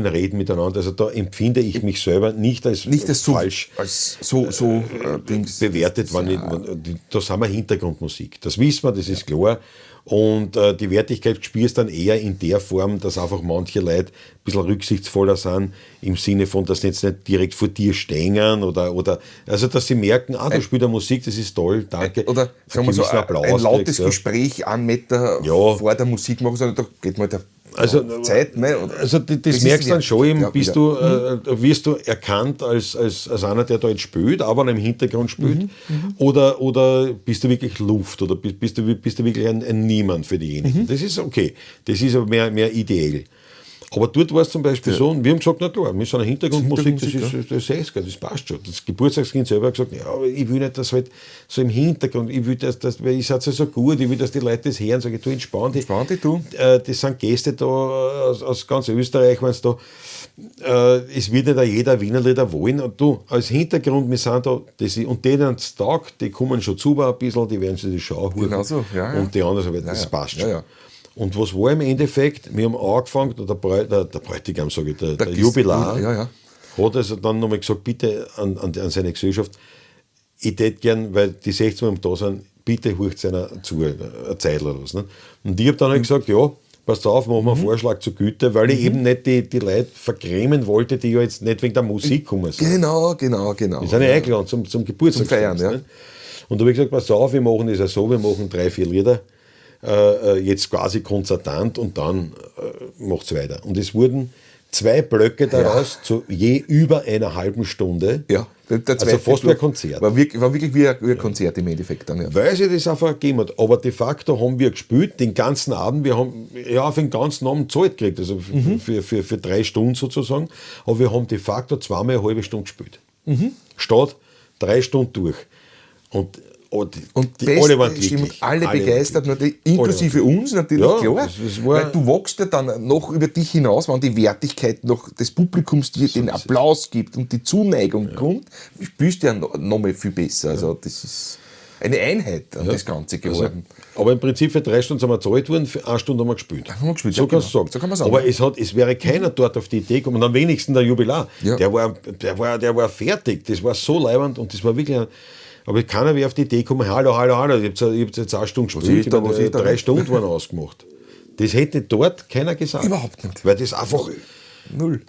reden miteinander. Also da empfinde ich mich selber nicht als Nicht als so, falsch als so, so, Dings. bewertet, wenn ich, wenn, da sind wir Hintergrundmusik. Das wissen wir, das ist klar. Und die Wertigkeit spürst dann eher in der Form, dass einfach manche Leute ein bisschen rücksichtsvoller sind, im Sinne von, dass sie jetzt nicht direkt vor dir stehen oder also dass sie merken, da spielt er Musik, das ist toll, danke. Oder sagen wir so, Einen gewissen Applaus ein lautes kriegst, ja. Gespräch 1 Meter vor der Musik machen, sondern da geht mal der Also, Zeit, ne? Oder Also das ist merkst du dann schon eben, ja, bist ja. du, wirst du erkannt als einer, der da jetzt spielt, aber im Hintergrund spielt, oder bist du wirklich Luft oder bist du wirklich ein Niemand für diejenigen. Das ist okay, das ist aber mehr ideell. Aber dort war es zum Beispiel so, und wir haben gesagt, na klar, wir sind eine Hintergrundmusik, das ist das 60er, das passt schon. Das Geburtstagskind selber hat gesagt, ja, aber ich will nicht, dass halt so im Hintergrund, ich will, dass, dass, weil ich seid ja so gut, ich will, dass die Leute das hören, sage ich, du entspann dich. Entspann dich, du. Das sind Gäste da aus ganz Österreich, wenn's da, es wird nicht auch jeder Wienerlieder wollen. Und du, als Hintergrund, wir sind da, das ist, und denen Tag, die kommen schon zu ein bisschen, die werden sich die Schau holen. Genau so, ja, ja. Und die anderen, sagen, das Ja, ja. passt Ja, schon. ja. Und was war im Endeffekt? Wir haben angefangen, der Bräutigam, sage ich, der Gist- Jubilar, Ja, ja. hat also dann nochmal gesagt, bitte an seine Gesellschaft, ich tät gern, weil die 16 Uhr da sind, bitte hurcht einer zu, eine Zeit oder was. Ne? Und ich hab dann halt gesagt, ja, passt auf, machen wir einen Vorschlag zur Güte, weil ich eben nicht die Leute vergrämen wollte, die ja jetzt nicht wegen der Musik gekommen sind. Genau, genau, genau. Die sind ja eingeladen zum Geburtstag. Zum Feiern, ja. Ne? Und da hab ich gesagt, pass auf, wir machen das ja so, wir machen 3, 4 Lieder, jetzt quasi konzertant und dann macht's weiter. Und es wurden 2 Blöcke daraus zu je über einer halben Stunde. Ja, der Also zweite fast wie ein Block Konzert. War wirklich wie ein Konzert im Endeffekt dann, ja. Weil sich das einfach ergeben hat. Aber de facto haben wir gespielt, den ganzen Abend. Wir haben ja für den ganzen Abend Zeit gekriegt, also für 3 Stunden sozusagen. Aber wir haben de facto zweimal eine halbe Stunde gespielt. Statt 3 Stunden durch. Und oh, die, Und die, beste alle waren Stimmung, glücklich. alle waren begeistert, glücklich. natürlich, inklusive uns natürlich, Ja, klar. das war- weil du wächst ja dann noch über dich hinaus, wenn die Wertigkeit noch des Publikums dir den Applaus gibt und die Zuneigung kommt, spielst du ja noch mal viel besser. Also das ist eine Einheit, an das Ganze geworden. Also, aber im Prinzip für 3 Stunden sind wir gezahlt worden, für 1 Stunde haben wir gespielt. Haben wir gespielt, So ja, kannst du genau. sagen. So kann man sagen. Aber es wäre keiner dort auf die Idee gekommen, und am wenigsten der Jubilar. Ja. Der war fertig, das war so leibend und das war wirklich ein, aber keiner wäre auf die Idee gekommen, hallo, hallo, hallo, ich hab jetzt 1 Stunde gespielt, ist da, was ist da? 3 Stunden waren ausgemacht. Das hätte dort keiner gesagt. Überhaupt nicht. Weil das einfach Null.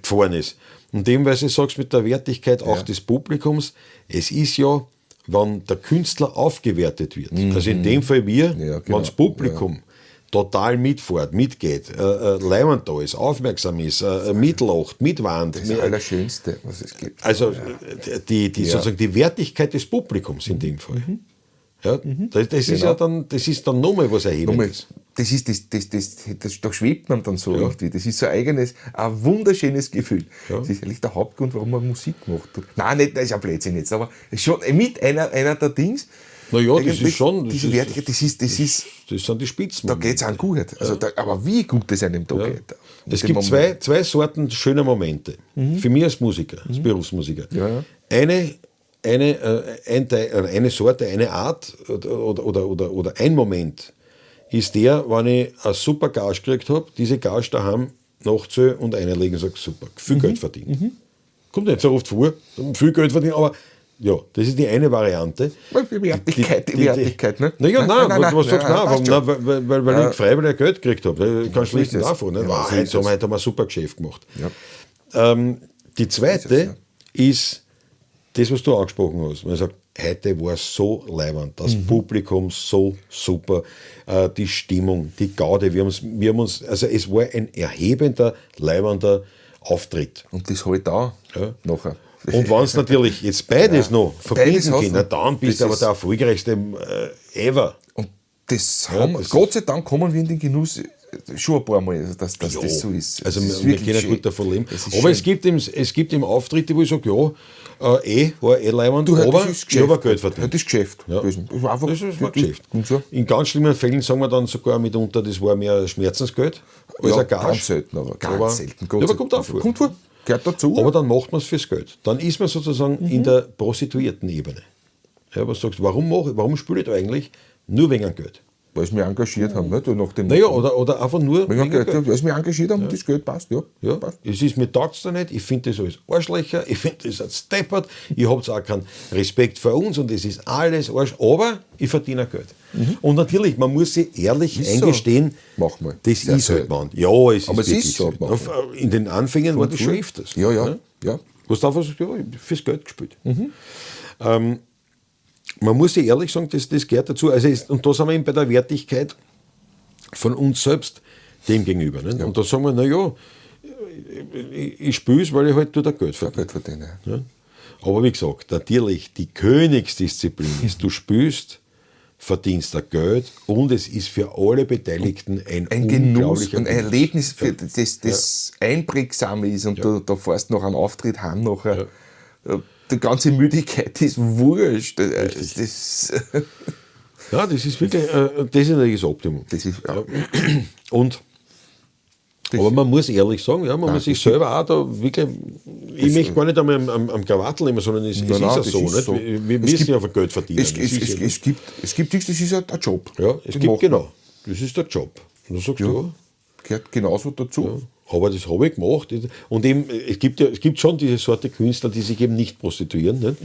gefahren ist. Und dem, weil du sagst, mit der Wertigkeit auch des Publikums, es ist ja, wenn der Künstler aufgewertet wird, also in dem Fall wir, Ja, genau. wenn das Publikum total mitfährt, mitgeht, leibend da ist, aufmerksam ist, mitlacht, mitwarnt. Das ist das Allerschönste, was es gibt. Also die sozusagen die Wertigkeit des Publikums in dem Fall. Ja, das ist Genau. ja dann, das ist dann nochmal was Nochmal, Erhebendes. das ist das, das, das, das, da schwebt man dann so irgendwie. Das ist so ein eigenes, ein wunderschönes Gefühl. Das ist eigentlich der Hauptgrund, warum man Musik macht. Nein, nicht, das ist ein Blödsinn jetzt, aber schon mit einer der Dings. Na ja, das ist Eigentlich schon- das Diese ist- Wertigkeit, das ist, Das sind die Spitzen. da geht es einem gut. Also da, aber wie gut es einem da geht. In Es dem gibt Moment. zwei Sorten schöner Momente. Für mich als Musiker, als Berufsmusiker. Ja, ja. Eine Sorte, eine Art oder ein Moment ist der, wenn ich eine super Gage gekriegt habe, diese Gage daheim nachzähle und einlegen und sage, super, viel Geld verdient. Kommt nicht so oft vor, viel Geld verdient, aber ja, das ist die eine Variante. Die Wertigkeit, die Wertigkeit, ne? Naja, nein, nein, was sagst du, nein, passt warum, schon. nein, weil ich freiwillig Geld gekriegt habe. Ich kann so schlecht ist es. davon. Ne? Ja, Wow, so ist heute, haben es. wir, heute haben wir ein super Geschäft gemacht. Ja. Die zweite ist das, was du angesprochen hast. Man sagt, heute war es so leibend, das Publikum so super, die Stimmung, die Gaude. Wir haben uns, also es war ein erhebender, leibender Auftritt. Und das halt auch Ja. nachher. Und wenn es natürlich jetzt beides noch verbinden Beides hast können, du. na, dann bist du Das aber ist- der erfolgreichste ever. Und das haben wir, das Gott sei Dank kommen wir in den Genuss schon ein paar Mal, also dass Ja. das so ist. Also Das ist wir wirklich können schön. gut davon leben. Das ist Aber schön. es gibt eben Auftritte, wo ich sage, ja, war leibend, Du, heute aber ist ich Geschäft. habe Geld verdient. Heute ist Geschäft Ja. gewesen. Das war einfach Das ist mein Geschäft. Und so. In ganz schlimmen Fällen sagen wir dann sogar mitunter, das war mehr Schmerzensgeld als Ja, ein Gage. ganz selten, aber ganz Aber- selten. Gott Ja, sei aber kommt auch Dank. vor. Kommt vor. Gehört dazu. Aber dann macht man es fürs Geld. Dann ist man sozusagen in der Prostituierten-Ebene. Ja, was sagst du, warum spiele ich da eigentlich? Nur wegen Geld. Weil sie mich engagiert haben, nicht? Nach dem Naja, oder einfach nur Wegen Geld. Ja, weil sie mich engagiert haben, das Geld passt, ja. Ja, Passt. es ist, mir taugt's da nicht, ich finde das alles Arschlöcher, ich finde das als deppert, ich hab auch keinen Respekt vor uns und es ist alles Arsch, aber ich verdiene auch Geld. Und natürlich, man muss sich ehrlich Ist so. eingestehen, Mach mal. das Sehr ist halt selten. man. Ja, es Aber ist es wirklich ist so, selten. mach In den Anfängen war das schon öfters. Ja, ja, ja. Was du einfach sagst, ja, ich hab fürs Geld gespielt. Man muss sich ehrlich sagen, das gehört dazu. Also und da sind wir eben bei der Wertigkeit von uns selbst dem gegenüber. Nicht? Und da sagen wir, na ja, ich spiele es, weil ich halt dort auch Geld verdiene. Geld verdienen. Ja? Aber wie gesagt, natürlich, die Königsdisziplin ist, du spielst, verdienst da Geld und es ist für alle Beteiligten ein, Ein Genuss unglaublicher und ein Genuss. Erlebnis, für das einprägsam ist und da fährst du noch einen Auftritt heim nachher. Die ganze Müdigkeit ist wurscht. Das, Ja, das ist wirklich, das ist natürlich das Optimum. das ist, ja. Und aber man muss ehrlich sagen, ja, man muss sich selber auch da wirklich, ich möchte gar nicht einmal am Krawattel nehmen, sondern es Nein, ist nein, ja das so. ist nicht? so. Wir Es müssen gibt- ja für Geld verdienen. Es, Das es, ist es, ja- es, gibt, es gibt nichts, das ist halt ein Job. ja, es Den gibt, macht man. genau, das ist der Job. Und du sagst, ja, Gehört genauso dazu. aber das habe ich gemacht. Und eben, es gibt schon diese Sorte Künstler, die sich eben nicht prostituieren. Ne?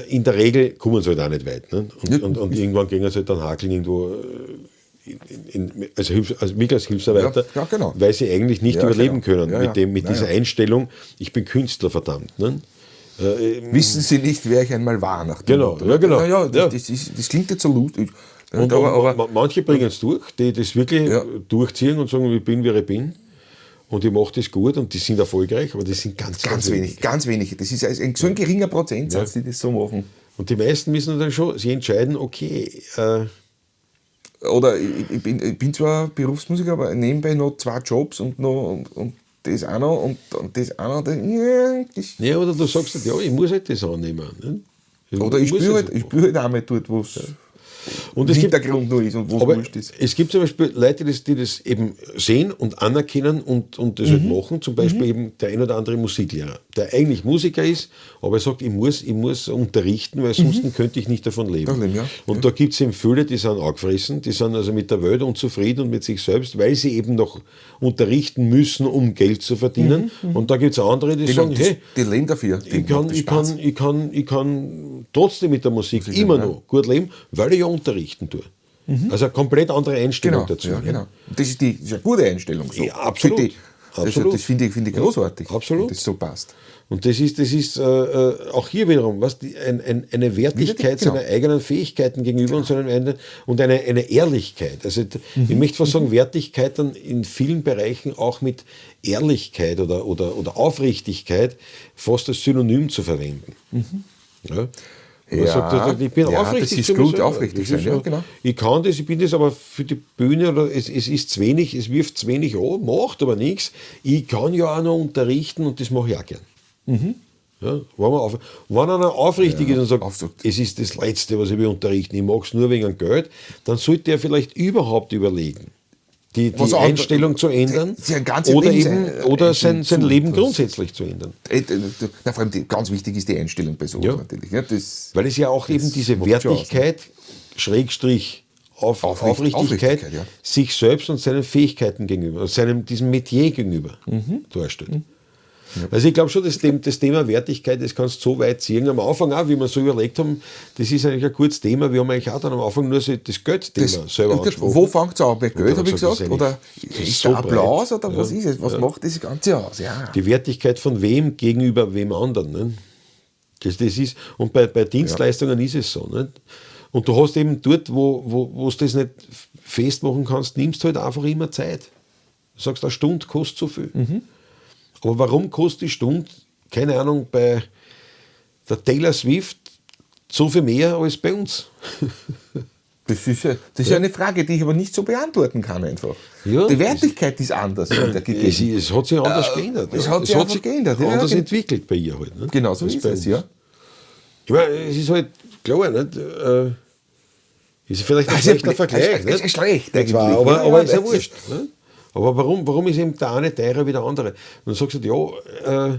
In der Regel kommen sie halt auch nicht weit. Ne? Und irgendwann gehen sie halt dann hakeln irgendwo als mich als Hilfsarbeiter, Ja, ja, genau. weil sie eigentlich nicht Ja, überleben genau. können Ja, mit, ja. mit Ja, dieser ja. Einstellung, ich bin Künstler, verdammt. Ne? Wissen Sie nicht, wer ich einmal war? Nach dem Genau, Motto. ja, genau. Ja, ja, das, Ja. das klingt jetzt so lustig. Und, aber, und manche bringen es durch, die das wirklich Ja. durchziehen und sagen, ich bin, wer ich bin. Und ich mache das gut und die sind erfolgreich, aber die sind ganz, ganz wenig, ganz wenig. Das ist so ein geringer Prozentsatz, die das so machen. Und die meisten müssen dann schon, sie entscheiden, okay, Oder ich bin zwar Berufsmusiker, aber nebenbei noch 2 Jobs und noch und das auch noch und das auch noch. Das, ja, das ja, oder du sagst halt, ja, ich muss halt das annehmen. Ne? Das Oder ich muss spiele halt, so ich spiel halt einmal dort, wo es Und es gibt, Hintergrund nur ist und wo es aber wurscht ist. es gibt zum Beispiel Leute, die das eben sehen und anerkennen und das halt machen. Zum Beispiel eben der ein oder andere Musiklehrer, der eigentlich Musiker ist, aber er sagt, ich muss unterrichten, weil sonst könnte ich nicht davon leben. Davon leben, ja. Und da gibt es eben viele, die sind angefressen, die sind also mit der Welt unzufrieden und mit sich selbst, weil sie eben noch unterrichten müssen, um Geld zu verdienen. Und da gibt es andere, die sagen, Die, hey, die leben dafür. Die ich kann, macht das ich, Spaß. kann, ich, kann, ich kann trotzdem mit der Musik immer noch gut leben, weil ich ja unterrichten tue. Also eine komplett andere Einstellung Genau, dazu. ja, ne? genau. Und das ist, das ist eine gute Einstellung. So. Ja, absolut. Für die, also Absolut. das finde ich großartig. Absolut. Wenn das so passt. Und das ist auch hier wiederum was, die, eine Wertigkeit Genau. seiner eigenen Fähigkeiten gegenüber und seinem eigenen, und eine Ehrlichkeit. Also ich möchte fast sagen, Wertigkeit dann in vielen Bereichen auch mit Ehrlichkeit oder Aufrichtigkeit fast als Synonym zu verwenden. Ja. Man Ja, sagt, ich bin ja, aufrichtig das ist zu mir gut, selber. aufrichtig Das ist sein, ja, so, genau. Ich kann das, ich bin das, aber für die Bühne oder es ist zu wenig, es wirft zu wenig an, macht aber nichts. Ich kann ja auch noch unterrichten und das mache ich auch gern. Ja, wenn einer aufrichtig ist und sagt, aufsagt. es ist das Letzte, was ich will unterrichten, ich mache es nur wegen Geld, dann sollte er vielleicht überhaupt überlegen, die Was auch- Einstellung zu ändern Sein ganzes oder, Leben eben, sein- oder sein zu- Leben grundsätzlich zu ändern. Na, vor allem, ganz wichtig ist die Einstellung bei sowas Ja. natürlich. Ne? Das, Weil es ja auch eben diese macht schon aus, ne? Wertigkeit, Schrägstrich, Aufrichtigkeit, Aufrichtigkeit, ja. sich selbst und seinen Fähigkeiten gegenüber, diesem Metier gegenüber darstellt. Also ich glaube schon, das Thema Wertigkeit, das kannst du so weit ziehen. Am Anfang auch, wie wir so überlegt haben, das ist eigentlich ein kurzes Thema. Wir haben eigentlich auch dann am Anfang nur so das Geldthema selber angesprochen. Wo fängt es an? Bei Geld, dann habe ich gesagt, gesagt? das ist Oder eigentlich- das ist ist so der Applaus? breit. Oder Ja. was ist es? Was macht das Ganze aus? Ja. Die Wertigkeit von wem gegenüber wem anderen. Ne? Das ist, und bei Dienstleistungen ist es so. Ne? Und du hast eben dort, wo du das nicht festmachen kannst, nimmst du halt einfach immer Zeit. Du sagst, eine Stunde kostet so viel. Aber warum kostet die Stunde, keine Ahnung, bei der Taylor Swift so viel mehr als bei uns? Das ist, ja, das ist ja eine Frage, die ich aber nicht so beantworten kann einfach. Ja, die Wertigkeit ist anders. Es hat sich anders geändert. Es hat sich einfach geändert. Ja, Anders ja, entwickelt bei ihr halt. Ne? Genau so Als ist bei es, uns. ja. Ich meine, es ist halt klar, nicht? Ist vielleicht ein Das ist ja schlechter Vergleich. das ist nicht? schlecht Die zwei, eigentlich. aber Ja, aber ja, ist ja das wurscht. Ne? Aber warum ist eben der eine teurer wie der andere? Und dann sagst du, ja,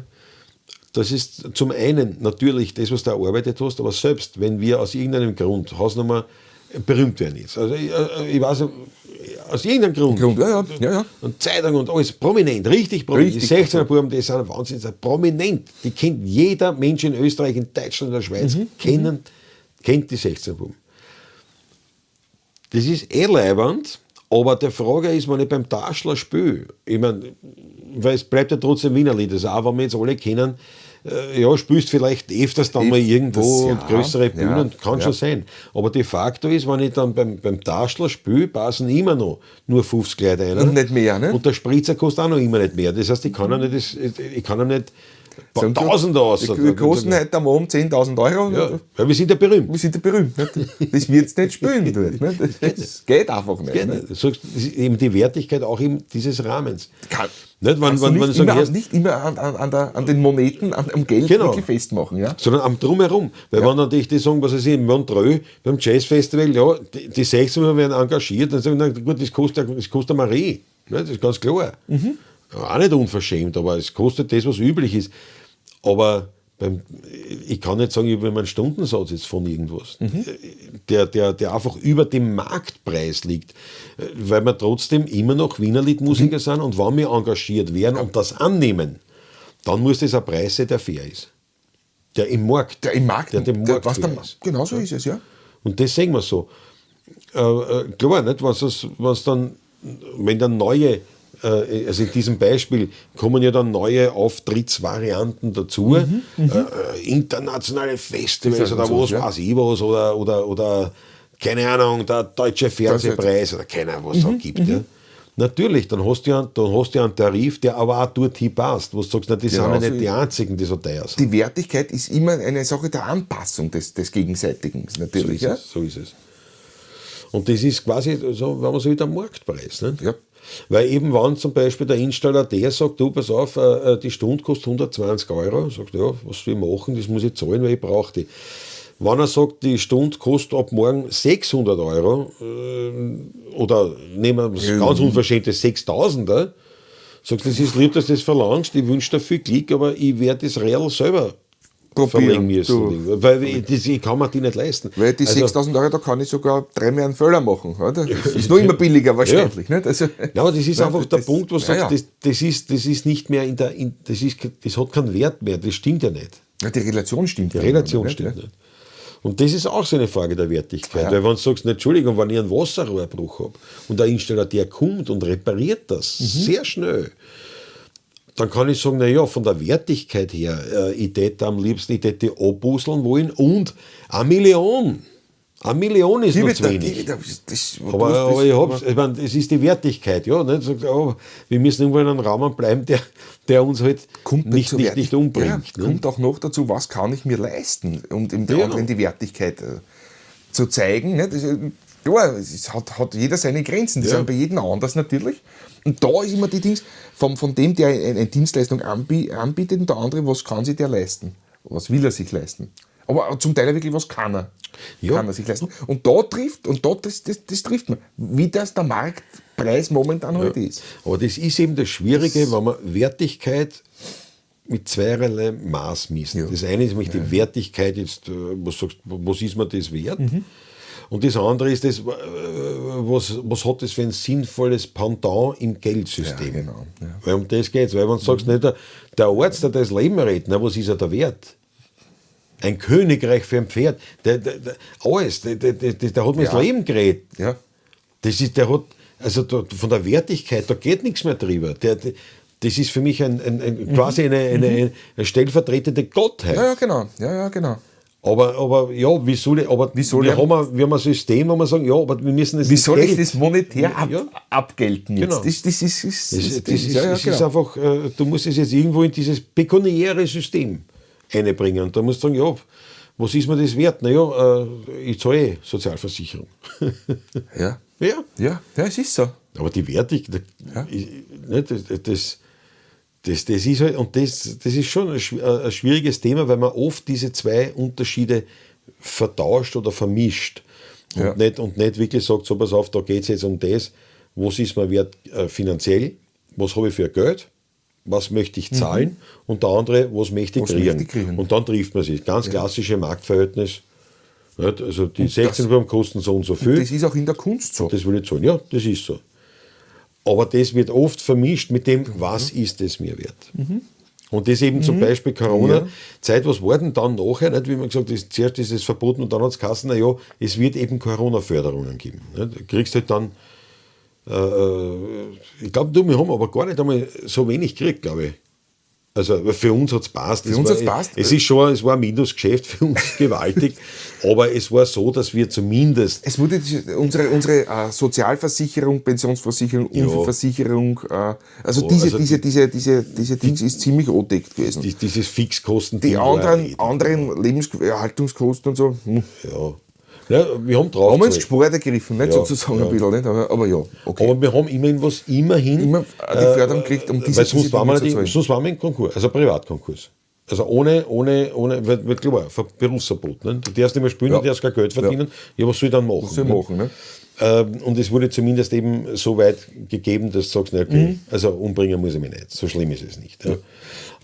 das ist zum einen natürlich das, was du erarbeitet hast, aber selbst wenn wir aus irgendeinem Grund, Hausnummer, berühmt werden jetzt. Also ich weiß nicht, aus irgendeinem Grund. Grund, ja. Und Zeitung und alles, prominent, richtig prominent. Richtig. Die 16er Buben, die sind Wahnsinn, sind prominent. Die kennt jeder Mensch in Österreich, in Deutschland, in der Schweiz, kennt die 16er Buben. Das ist eh leiwand, aber der Frage ist, wenn ich beim Taschler spiele, ich mein, weil es bleibt ja trotzdem Wienerlied, also auch wenn wir jetzt alle kennen, ja, spielst vielleicht öfters dann mal irgendwo ja, und größere Bühnen, ja, kann schon sein. Aber de facto ist, wenn ich dann beim Taschler spiele, passen immer noch nur 50 Leute rein. Und nicht mehr, ne? Und der Spritzer kostet auch noch immer nicht mehr. Das heißt, ich kann ihm nicht, ich kann ihm nicht Sagen sie, Tausend aus. Die kosten heute am Abend 10.000 Euro. Ja, weil wir sind ja berühmt. Wir sind ja berühmt. Ne? Das wird's nicht spielen dort. Ne? Das geht einfach nicht. Geht ne? nicht. Du sagst, das ist eben die Wertigkeit auch eben dieses Rahmens. Kann, Nicht, kannst du wenn, nicht, wenn immer, sagen, nicht immer an den Moneten, am Geld Genau. wirklich festmachen. Ja? sondern am Drumherum. Weil wenn natürlich die sagen, was weiß ich, in Montreux beim Jazzfestival, ja, die 16 werden engagiert, dann sagen sie, gut, das kostet eine Marie. Ne, das ist ganz klar. Auch nicht unverschämt, aber es kostet das, was üblich ist. Aber ich kann nicht sagen, ich habe einen Stundensatz jetzt von irgendwas, der einfach über dem Marktpreis liegt, weil wir trotzdem immer noch Wienerliedmusiker sind und wenn wir engagiert werden und das annehmen, dann muss das ein Preis sein, der fair ist. Der im Markt. Der im Markt, Der dem Markt was fair der, ist. Genau so ist es, ja. Und das sehen wir so. Klar, nicht, was dann, wenn dann neue, also in diesem Beispiel kommen ja dann neue Auftrittsvarianten dazu, internationale Festivals oder so, was ja. weiß ich was, oder keine Ahnung, der deutsche Fernsehpreis oder keine Ahnung, was es da gibt. Ja. Natürlich, dann hast du ja einen Tarif, der aber auch dorthin passt, wo du sagst, na, die sind Genau ja nicht so die einzigen, die so teuer sind. Die Wertigkeit ist immer eine Sache der Anpassung des Gegenseitigen, natürlich. So ja? ist es, so ist es. Und das ist quasi, so, wenn man so will, der Marktpreis. Ne? Ja. Weil eben, wenn zum Beispiel der Installateur sagt, du, pass auf, die Stunde kostet 120 Euro, sagt, ja, was soll ich machen, das muss ich zahlen, weil ich brauche die. Wenn er sagt, die Stunde kostet ab morgen 600 Euro, oder nehmen wir das ganz unverschämte 6000er, sagst du, das ist lieb, dass du das verlangst, ich wünsche dir viel Glück, aber ich werde das real selber verlegen müssen. Du. Weil ich kann mir die nicht leisten. Weil die also, 6.000 Euro, da kann ich sogar dreimal einen Völler machen. Oder? Das ist noch immer billiger wahrscheinlich. Ja. Nicht? Also, ja, aber das ist einfach der Punkt, wo du sagst, das ist nicht mehr in der, das hat keinen Wert mehr, das stimmt ja nicht. Ja, die Relation stimmt ja nicht. Die Relation stimmt nicht. Und das ist auch so eine Frage der Wertigkeit. Ja. Weil wenn du sagst, Entschuldigung, wenn ich einen Wasserrohrbruch habe und der Installateur kommt und repariert das sehr schnell, dann kann ich sagen, naja, von der Wertigkeit her, ich täte am liebsten, ich täte abbusseln wollen und 1 Million. 1 Million ist noch zu wenig. Aber ich hab's, ich meine, es ist die Wertigkeit, ja. Nicht? Sagt, oh, wir müssen irgendwo in einem Rahmen bleiben, der uns halt nicht umbringt. Ja, ne? Kommt auch noch dazu, was kann ich mir leisten, um dem anderen die Wertigkeit zu zeigen. Ne? Das, ja, es hat jeder seine Grenzen, die sind bei jedem anders natürlich. Und da ist immer die Dings, von dem, der eine Dienstleistung anbietet, und der andere, was kann sich der leisten? Was will er sich leisten? Aber zum Teil wirklich, was kann er? Ja. Kann er sich leisten? Und da trifft, und da, das trifft man, wie das der Marktpreis momentan heute ist. Aber das ist eben das Schwierige, wenn man Wertigkeit mit zweierlei Maß misst. Ja. Das eine ist nämlich die Wertigkeit, jetzt, was sagst, was ist mir das wert? Und das andere ist das, was hat das für ein sinnvolles Pendant im Geldsystem? Ja, genau. Ja. Weil um das geht's. Weil wenn du sagst, nicht, der Arzt, der das Leben rettet, na, was ist er da wert? Ein Königreich für ein Pferd, der alles, der hat mir das Leben gerettet. Ja. Das ist, der hat, also da, von der Wertigkeit, da geht nichts mehr drüber. Das ist für mich ein quasi eine stellvertretende Gottheit. Ja, ja, genau. Ja, ja, genau. Aber ja, wie soll ich, aber wie soll wir haben ein System, wo wir sagen, ja, aber wir müssen es. Wie soll ich das monetär abgelten jetzt? Genau. Das ist einfach, du musst es jetzt irgendwo in dieses pekuniäre System einbringen. Und da musst du sagen, ja, was ist mir das wert? Naja, ich zahle Sozialversicherung. Ja. Ja. Ja, ja, es ist so. Aber die Wertigkeit, das ist halt, und das ist schon ein schwieriges Thema, weil man oft diese zwei Unterschiede vertauscht oder vermischt. Und, nicht wirklich sagt, so pass auf, da geht es jetzt um das, was ist mir wert finanziell, was habe ich für Geld, was möchte ich zahlen und der andere, was möchte ich kriegen. Und dann trifft man sich. Ganz klassische Marktverhältnis. Nicht? Also die 16 Gramm kosten so und so viel. Und das ist auch in der Kunst so. Das will ich zahlen. Ja, das ist so. Aber das wird oft vermischt mit dem, was ist es mir wert? Und das eben zum Beispiel Corona-Zeit, was war denn dann nachher, nicht, wie man gesagt hat, zuerst ist es verboten und dann hat es geheißen, na ja, es wird eben Corona-Förderungen geben. Nicht? Du kriegst halt dann, ich glaube, wir haben aber gar nicht einmal so wenig gekriegt, glaube ich. Also für uns hat es passt. Für uns hat's passt. Es ist schon, es war ein Minusgeschäft für uns gewaltig, aber es war so, dass wir zumindest... Es wurde unsere Sozialversicherung, Pensionsversicherung, Unfallversicherung, also diese Dings ist ziemlich angedeckt gewesen. Dieses Fixkosten. Die anderen Lebenserhaltungskosten und so. Ja. Ja, wir haben drauf. Haben wir ins Gesport ergriffen, nicht sozusagen ein bisschen, nicht? Aber ja, okay. Aber wir haben immerhin was, immerhin. Immer die Förderung gekriegt, um diese weil sonst waren wir in Konkurs, also Privatkonkurs. Also ohne, weil klar, Berufsverbot. Ne? Du darfst nicht mehr spielen, du darfst kein Geld verdienen. Ja, was soll ich dann machen? Was soll ich machen, ne? Und es wurde zumindest eben so weit gegeben, dass du sagst, na, okay, also umbringen muss ich mich nicht. So schlimm ist es nicht. Ja.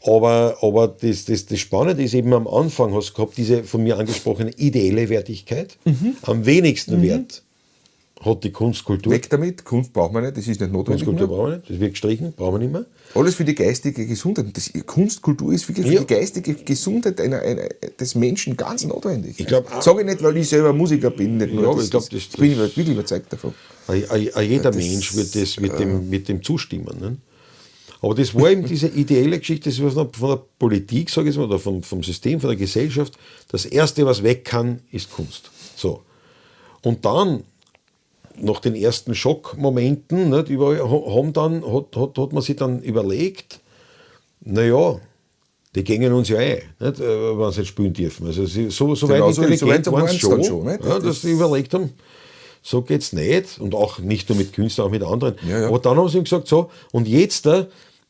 Aber das Spannende ist eben, am Anfang hast du gehabt, diese von mir angesprochene ideelle Wertigkeit. Am wenigsten Wert hat die Kunstkultur. Weg damit, Kunst braucht man nicht, das ist nicht notwendig. Kunstkultur brauchen wir nicht, das wird gestrichen, brauchen wir nicht mehr. Alles für die geistige Gesundheit. Das, Kunstkultur ist wirklich für die geistige Gesundheit des Menschen ganz notwendig. Ich glaub, sage ich nicht, weil ich selber Musiker bin, nicht nur. Ja, das, ich glaub, das bin ich wirklich überzeugt davon. Jeder Mensch wird dem zustimmen. Ne? Aber das war eben diese ideelle Geschichte, das war von der Politik, sage ich mal, oder vom System, von der Gesellschaft. Das Erste, was weg kann, ist Kunst. So. Und dann, nach den ersten Schockmomenten, nicht, überall, hat man sich dann überlegt, naja, die gängen uns ja ein, nicht, wenn sie nicht spielen dürfen. Also so weit intelligent waren sie schon, nicht? Ja, dass sie überlegt haben, so geht's nicht. Und auch nicht nur mit Künstlern, auch mit anderen. Ja, ja. Aber dann haben sie ihm gesagt, so, und jetzt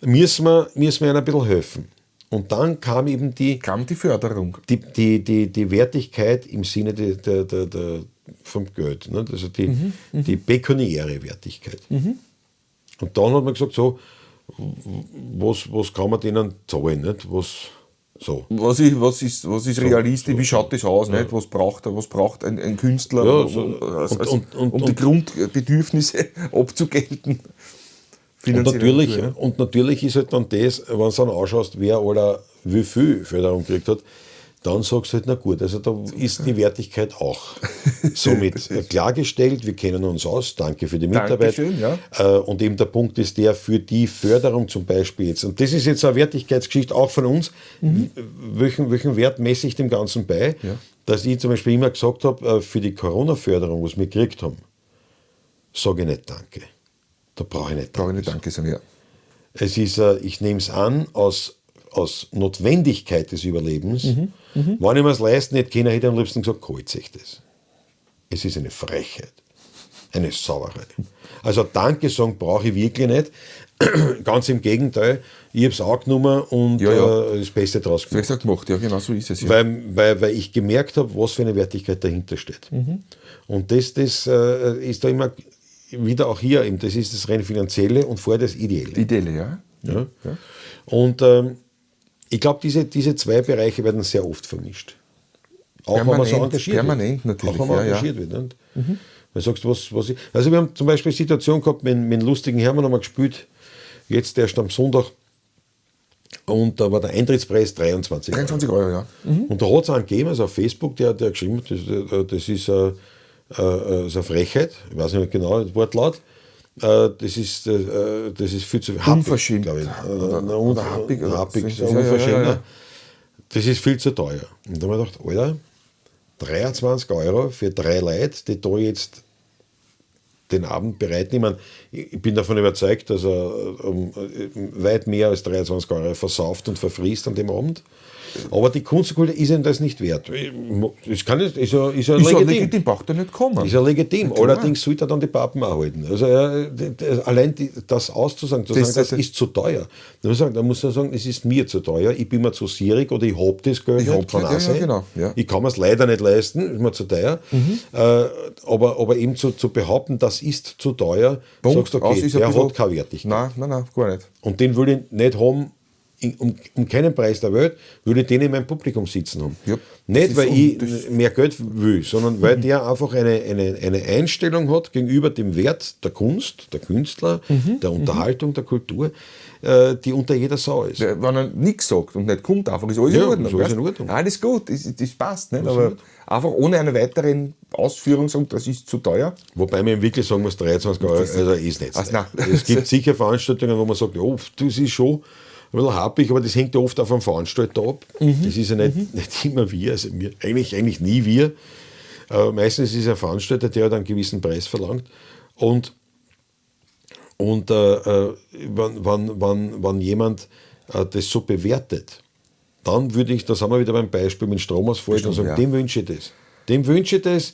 müssen wir ihnen ein bisschen helfen. Und dann kam eben die, Kam die Förderung. die Wertigkeit im Sinne der vom Geld, ne? Also die pekuniäre Wertigkeit. Und dann hat man gesagt, so, was kann man denen zahlen? Nicht? Was, so. Was ist realistisch, wie schaut das aus? Nicht? Was braucht er? Was braucht ein Künstler, Ja, um, so, um die Grundbedürfnisse abzugelten? Und Finanziell natürlich, ja. und natürlich ist halt dann das, wenn du dann anschaust, wer oder wie viel Förderung gekriegt hat, dann sagst du halt, na gut, also da ist die Wertigkeit auch somit klargestellt, wir kennen uns aus, danke für die Mitarbeit. Dankeschön, ja. Und eben der Punkt ist der für die Förderung zum Beispiel jetzt, und das ist jetzt eine Wertigkeitsgeschichte auch von uns, welchen Wert messe ich dem Ganzen bei, Ja. dass ich zum Beispiel immer gesagt habe, für die Corona-Förderung, was wir gekriegt haben, sage ich nicht danke. Da brauche ich nicht Brauche ich danke nicht Danke sagen, ja. Es ist, ich nehme es an, aus Notwendigkeit des Überlebens. Wenn ich mir es leisten hätte können, hätte ich am liebsten gesagt, holt sich das. Es ist eine Frechheit. Eine Sauerei. Also Danke sagen brauche ich wirklich nicht. Ganz im Gegenteil, ich habe es angenommen und Ja, ja. Das Beste draus gemacht. Vielleicht gemacht, ja, genau so ist es. Ja. Weil ich gemerkt habe, was für eine Wertigkeit dahinter steht. Und das ist da immer wieder auch hier, eben, das ist das rein finanzielle und vorher das Ideelle. Ideelle, ja. Ja. Ja. Und ich glaube, diese zwei Bereiche werden sehr oft vermischt. Auch wenn man so engagiert permanent wird. Natürlich. Auch wenn man ja, engagiert wird. Nicht? Weil du sagst, was ich, also wir haben zum Beispiel eine Situation gehabt, mit dem lustigen Hermann haben wir gespielt, jetzt erst am Sonntag, und da war der Eintrittspreis 23 Euro. 23 Euro, ja. Und da hat es einen gegeben, also auf Facebook, der geschrieben hat, das ist eine Frechheit, ich weiß nicht mehr genau das Wortlaut, das ist viel zu happig, Unverschämt. glaube ich. Oder happig, oder happig, so, ja, unverschämt. ja, ja. Das ist viel zu teuer. Und da habe ich gedacht, Alter, 23 Euro für 3 Leute, die da jetzt den Abend bereiten. Ich meine, ich bin davon überzeugt, dass er weit mehr als 23 Euro versauft und verfriest an dem Abend. Aber die Kunst ist ihm das nicht wert. Das kann nicht, ist ja Ist ja legitim. legitim, braucht er nicht kommen. Ist ja legitim. Ja, klar. Allerdings sollte er dann die Pappen auch halten. Also allein das auszusagen, zu sagen, das ist zu teuer. Da muss er sagen, es ist mir zu teuer, ich bin mir zu sierig oder ich hab das Geld Ich nicht, hab's kann nicht, auch ja, sein. ja, genau, ja. Ich kann mir's leider nicht leisten, ist mir zu teuer. Aber eben zu behaupten, das ist zu teuer, Punkt, sagst du, okay, aus, ist ein der bisschen- hat keine Wertigkeit. Nein, gar nicht. Und den will ich nicht haben, um keinen Preis der Welt, würde ich den in meinem Publikum sitzen haben. Ja, nicht, das weil ist ich mehr Geld will, sondern weil der einfach eine Einstellung hat gegenüber dem Wert der Kunst, der Künstler, der Unterhaltung, der Kultur, die unter jeder Sau ist. Ja, wenn er nichts sagt und nicht kommt, einfach ist alles Ja, in Ordnung. ist alles weißt? in Ordnung. Alles gut, das passt. Nicht? Alles in Aber Ordnung. einfach ohne eine weitere Ausführung sagen, das ist zu teuer. Wobei man wirklich sagen muss, 23 Euro, also ist nicht. Also nein. Es gibt sicher Veranstaltungen, wo man sagt, oh, das ist schon ein bisschen happig, aber das hängt ja oft auch vom Veranstalter ab. Das ist ja nicht immer wir, also wir, eigentlich nie wir. Meistens ist es ein Veranstalter, der halt einen gewissen Preis verlangt. Und wenn jemand das so bewertet, dann würde ich, das haben wir wieder beim Beispiel mit Stromausfall, dann sagen, ja. dem wünsche ich das. Dem wünsche ich das,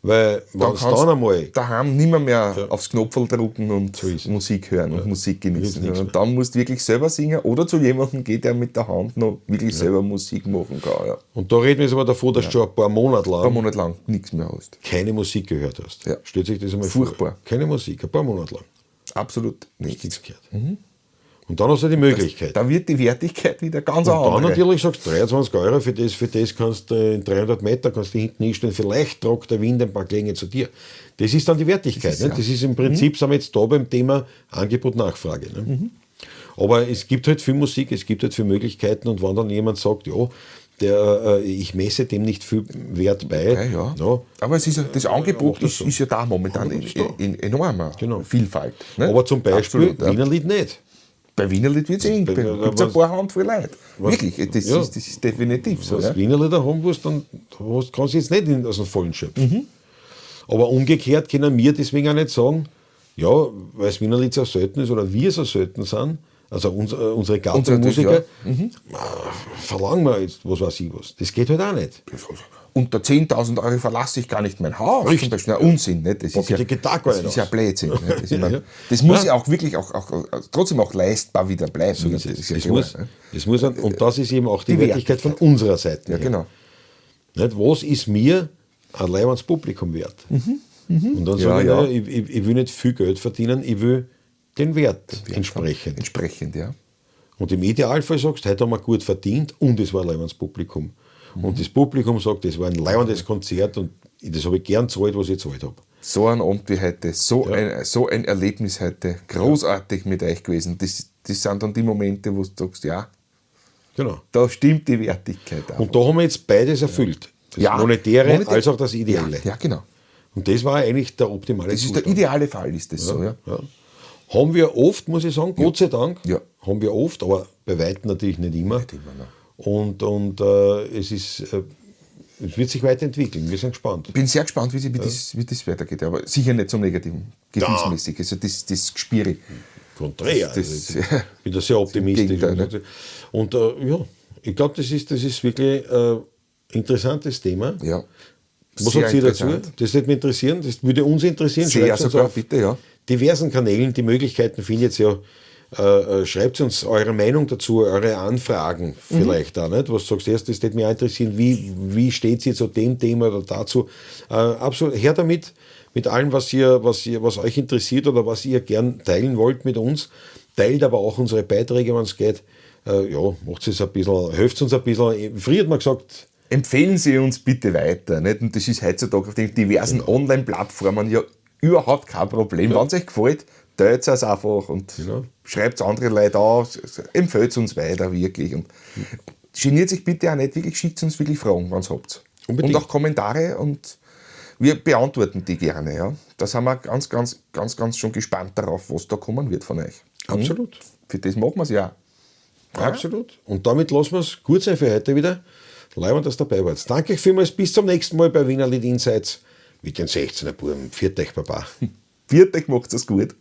weil wenn es dann einmal daheim nimmer mehr aufs Knopfl drücken und So ist es. Musik hören und Musik genießen. Hilft nichts Und dann musst du wirklich selber singen oder zu jemandem gehen, der mit der Hand noch wirklich selber Musik machen kann. Ja. Und da reden wir jetzt aber davon, dass du schon ein paar Monate lang Ein paar Monate lang nichts mehr hast. keine Musik gehört hast. Ja. Stellt sich das einmal Furchtbar. vor. Keine Musik, ein paar Monate lang. Absolut nichts. Nichts gehört. Und dann hast du die Möglichkeit. Da wird die Wertigkeit wieder ganz Und dann andere. natürlich sagst du, 23 Euro, für das kannst du in 300 Meter kannst du hinten hinstellen, vielleicht tragt der Wind ein paar Klänge zu dir. Das ist dann die Wertigkeit. Das ist, ne? ja. Das ist im Prinzip, sind wir jetzt da beim Thema Angebot-Nachfrage. Ne? Aber es gibt halt viel Musik, es gibt halt viele Möglichkeiten und wenn dann jemand sagt, ja, ich messe dem nicht viel Wert bei. Ja, ja. Ja. Aber es ist ja, das Angebot macht das so. ist ja da momentan Angebot ist da. in enormer Genau. Vielfalt. Ne? Aber zum Beispiel Absolut, ja. Wienerlied nicht. Bei Wienerlied wird es eng. Bei- Gibt es ein paar Handvoll Leute. Wirklich, das, ja. ist, das ist definitiv so. Wenn Ja. du Wienerlieder haben willst, dann kannst du jetzt nicht aus dem Vollen schöpfen. Aber umgekehrt können wir deswegen auch nicht sagen, ja, weil das Wienerlied so selten ist oder wir so selten sind, also unsere Gartenmusiker, verlangen wir jetzt, was weiß ich was. Das geht halt auch nicht. Unter 10.000 Euro verlasse ich gar nicht mein Haus. Richtig. Zum Beispiel. Na, Unsinn, nicht? Das ist ja, das ist ja Blödsinn. Nicht? Das, ich mein, das muss ja auch wirklich auch, trotzdem auch leistbar wieder bleiben. So ist Das es. ist ja Es klar, muss, ne? es muss, und das ist eben auch die Die Wertigkeit von unserer Seite. Ja, her. genau. Nicht? Was ist mir ein leibendes Publikum wert? Und dann sage ich, Ja, ja. naja, ich will nicht viel Geld verdienen, ich will den Wert entsprechend. Entsprechend, ja. Und im Idealfall sagst du, heute haben wir gut verdient und es war ein leibendes Publikum. Und das Publikum sagt, es war ein leibendes Konzert und das habe ich gern gezahlt, was ich gezahlt habe. So ein Abend wie heute, so ein Erlebnis heute, großartig mit euch gewesen. Das sind dann die Momente, wo du sagst, ja, Genau. da stimmt die Wertigkeit auch. Und da haben wir jetzt beides erfüllt. Das Monetäre als auch das Ideelle. Ja, ja, genau. Und das war eigentlich der optimale Das ist der Zustand. ideale Fall, ist das so, ja. Ja. Haben wir oft, muss ich sagen, Gott sei Dank, Ja. haben wir oft, aber bei weitem natürlich nicht immer. Nicht immer, nein. Und es ist, es wird sich weiterentwickeln. Wir sind gespannt. Bin sehr gespannt, wie das weitergeht, aber sicher nicht zum Negativen, gefühlsmäßig. Also das spüre ich. Konträr. Das- Also ich bin da sehr optimistisch. Gegenteil, ne? Und ja, ich glaube, das ist wirklich ein interessantes Thema. Ja. Was Sehr sagt ihr dazu? interessant. Das würde mich interessieren, das würde uns interessieren. Sehr Schreibt uns sogar, auf bitte, ja. diversen Kanälen, die Möglichkeiten findet ihr ja. Schreibt uns eure Meinung dazu, eure Anfragen vielleicht auch. Nicht? Was sagst du erst, das würde mich auch interessieren, wie steht ihr zu dem Thema oder dazu? Absolut, her damit, mit allem, was euch interessiert oder was ihr gern teilen wollt mit uns. Teilt aber auch unsere Beiträge, wenn es geht. Ja, macht es ein bisschen, helft uns ein bisschen. Früher hat man gesagt, Empfehlen Sie uns bitte weiter. Nicht? Und das ist heutzutage auf den diversen Online-Plattformen ja überhaupt kein Problem. Wenn es euch gefällt, teilt es einfach und schreibt es andere Leute an, empfehlt uns weiter wirklich. Und geniert sich bitte auch nicht, wirklich, schickt uns wirklich Fragen, wenn ihr habt. Unbedingt. Und auch Kommentare und wir beantworten die gerne. Ja? Da sind wir ganz, ganz, ganz, ganz schon gespannt darauf, was da kommen wird von euch. Absolut. Für das machen wir es ja. Absolut. Und damit lassen wir es gut sein für heute wieder. Leibend, dass ihr dabei wart. Danke euch vielmals. Bis zum nächsten Mal bei Wienerlied Insights mit den 16er Buben. Pfiat euch, Baba. Pfiat euch, macht's es gut.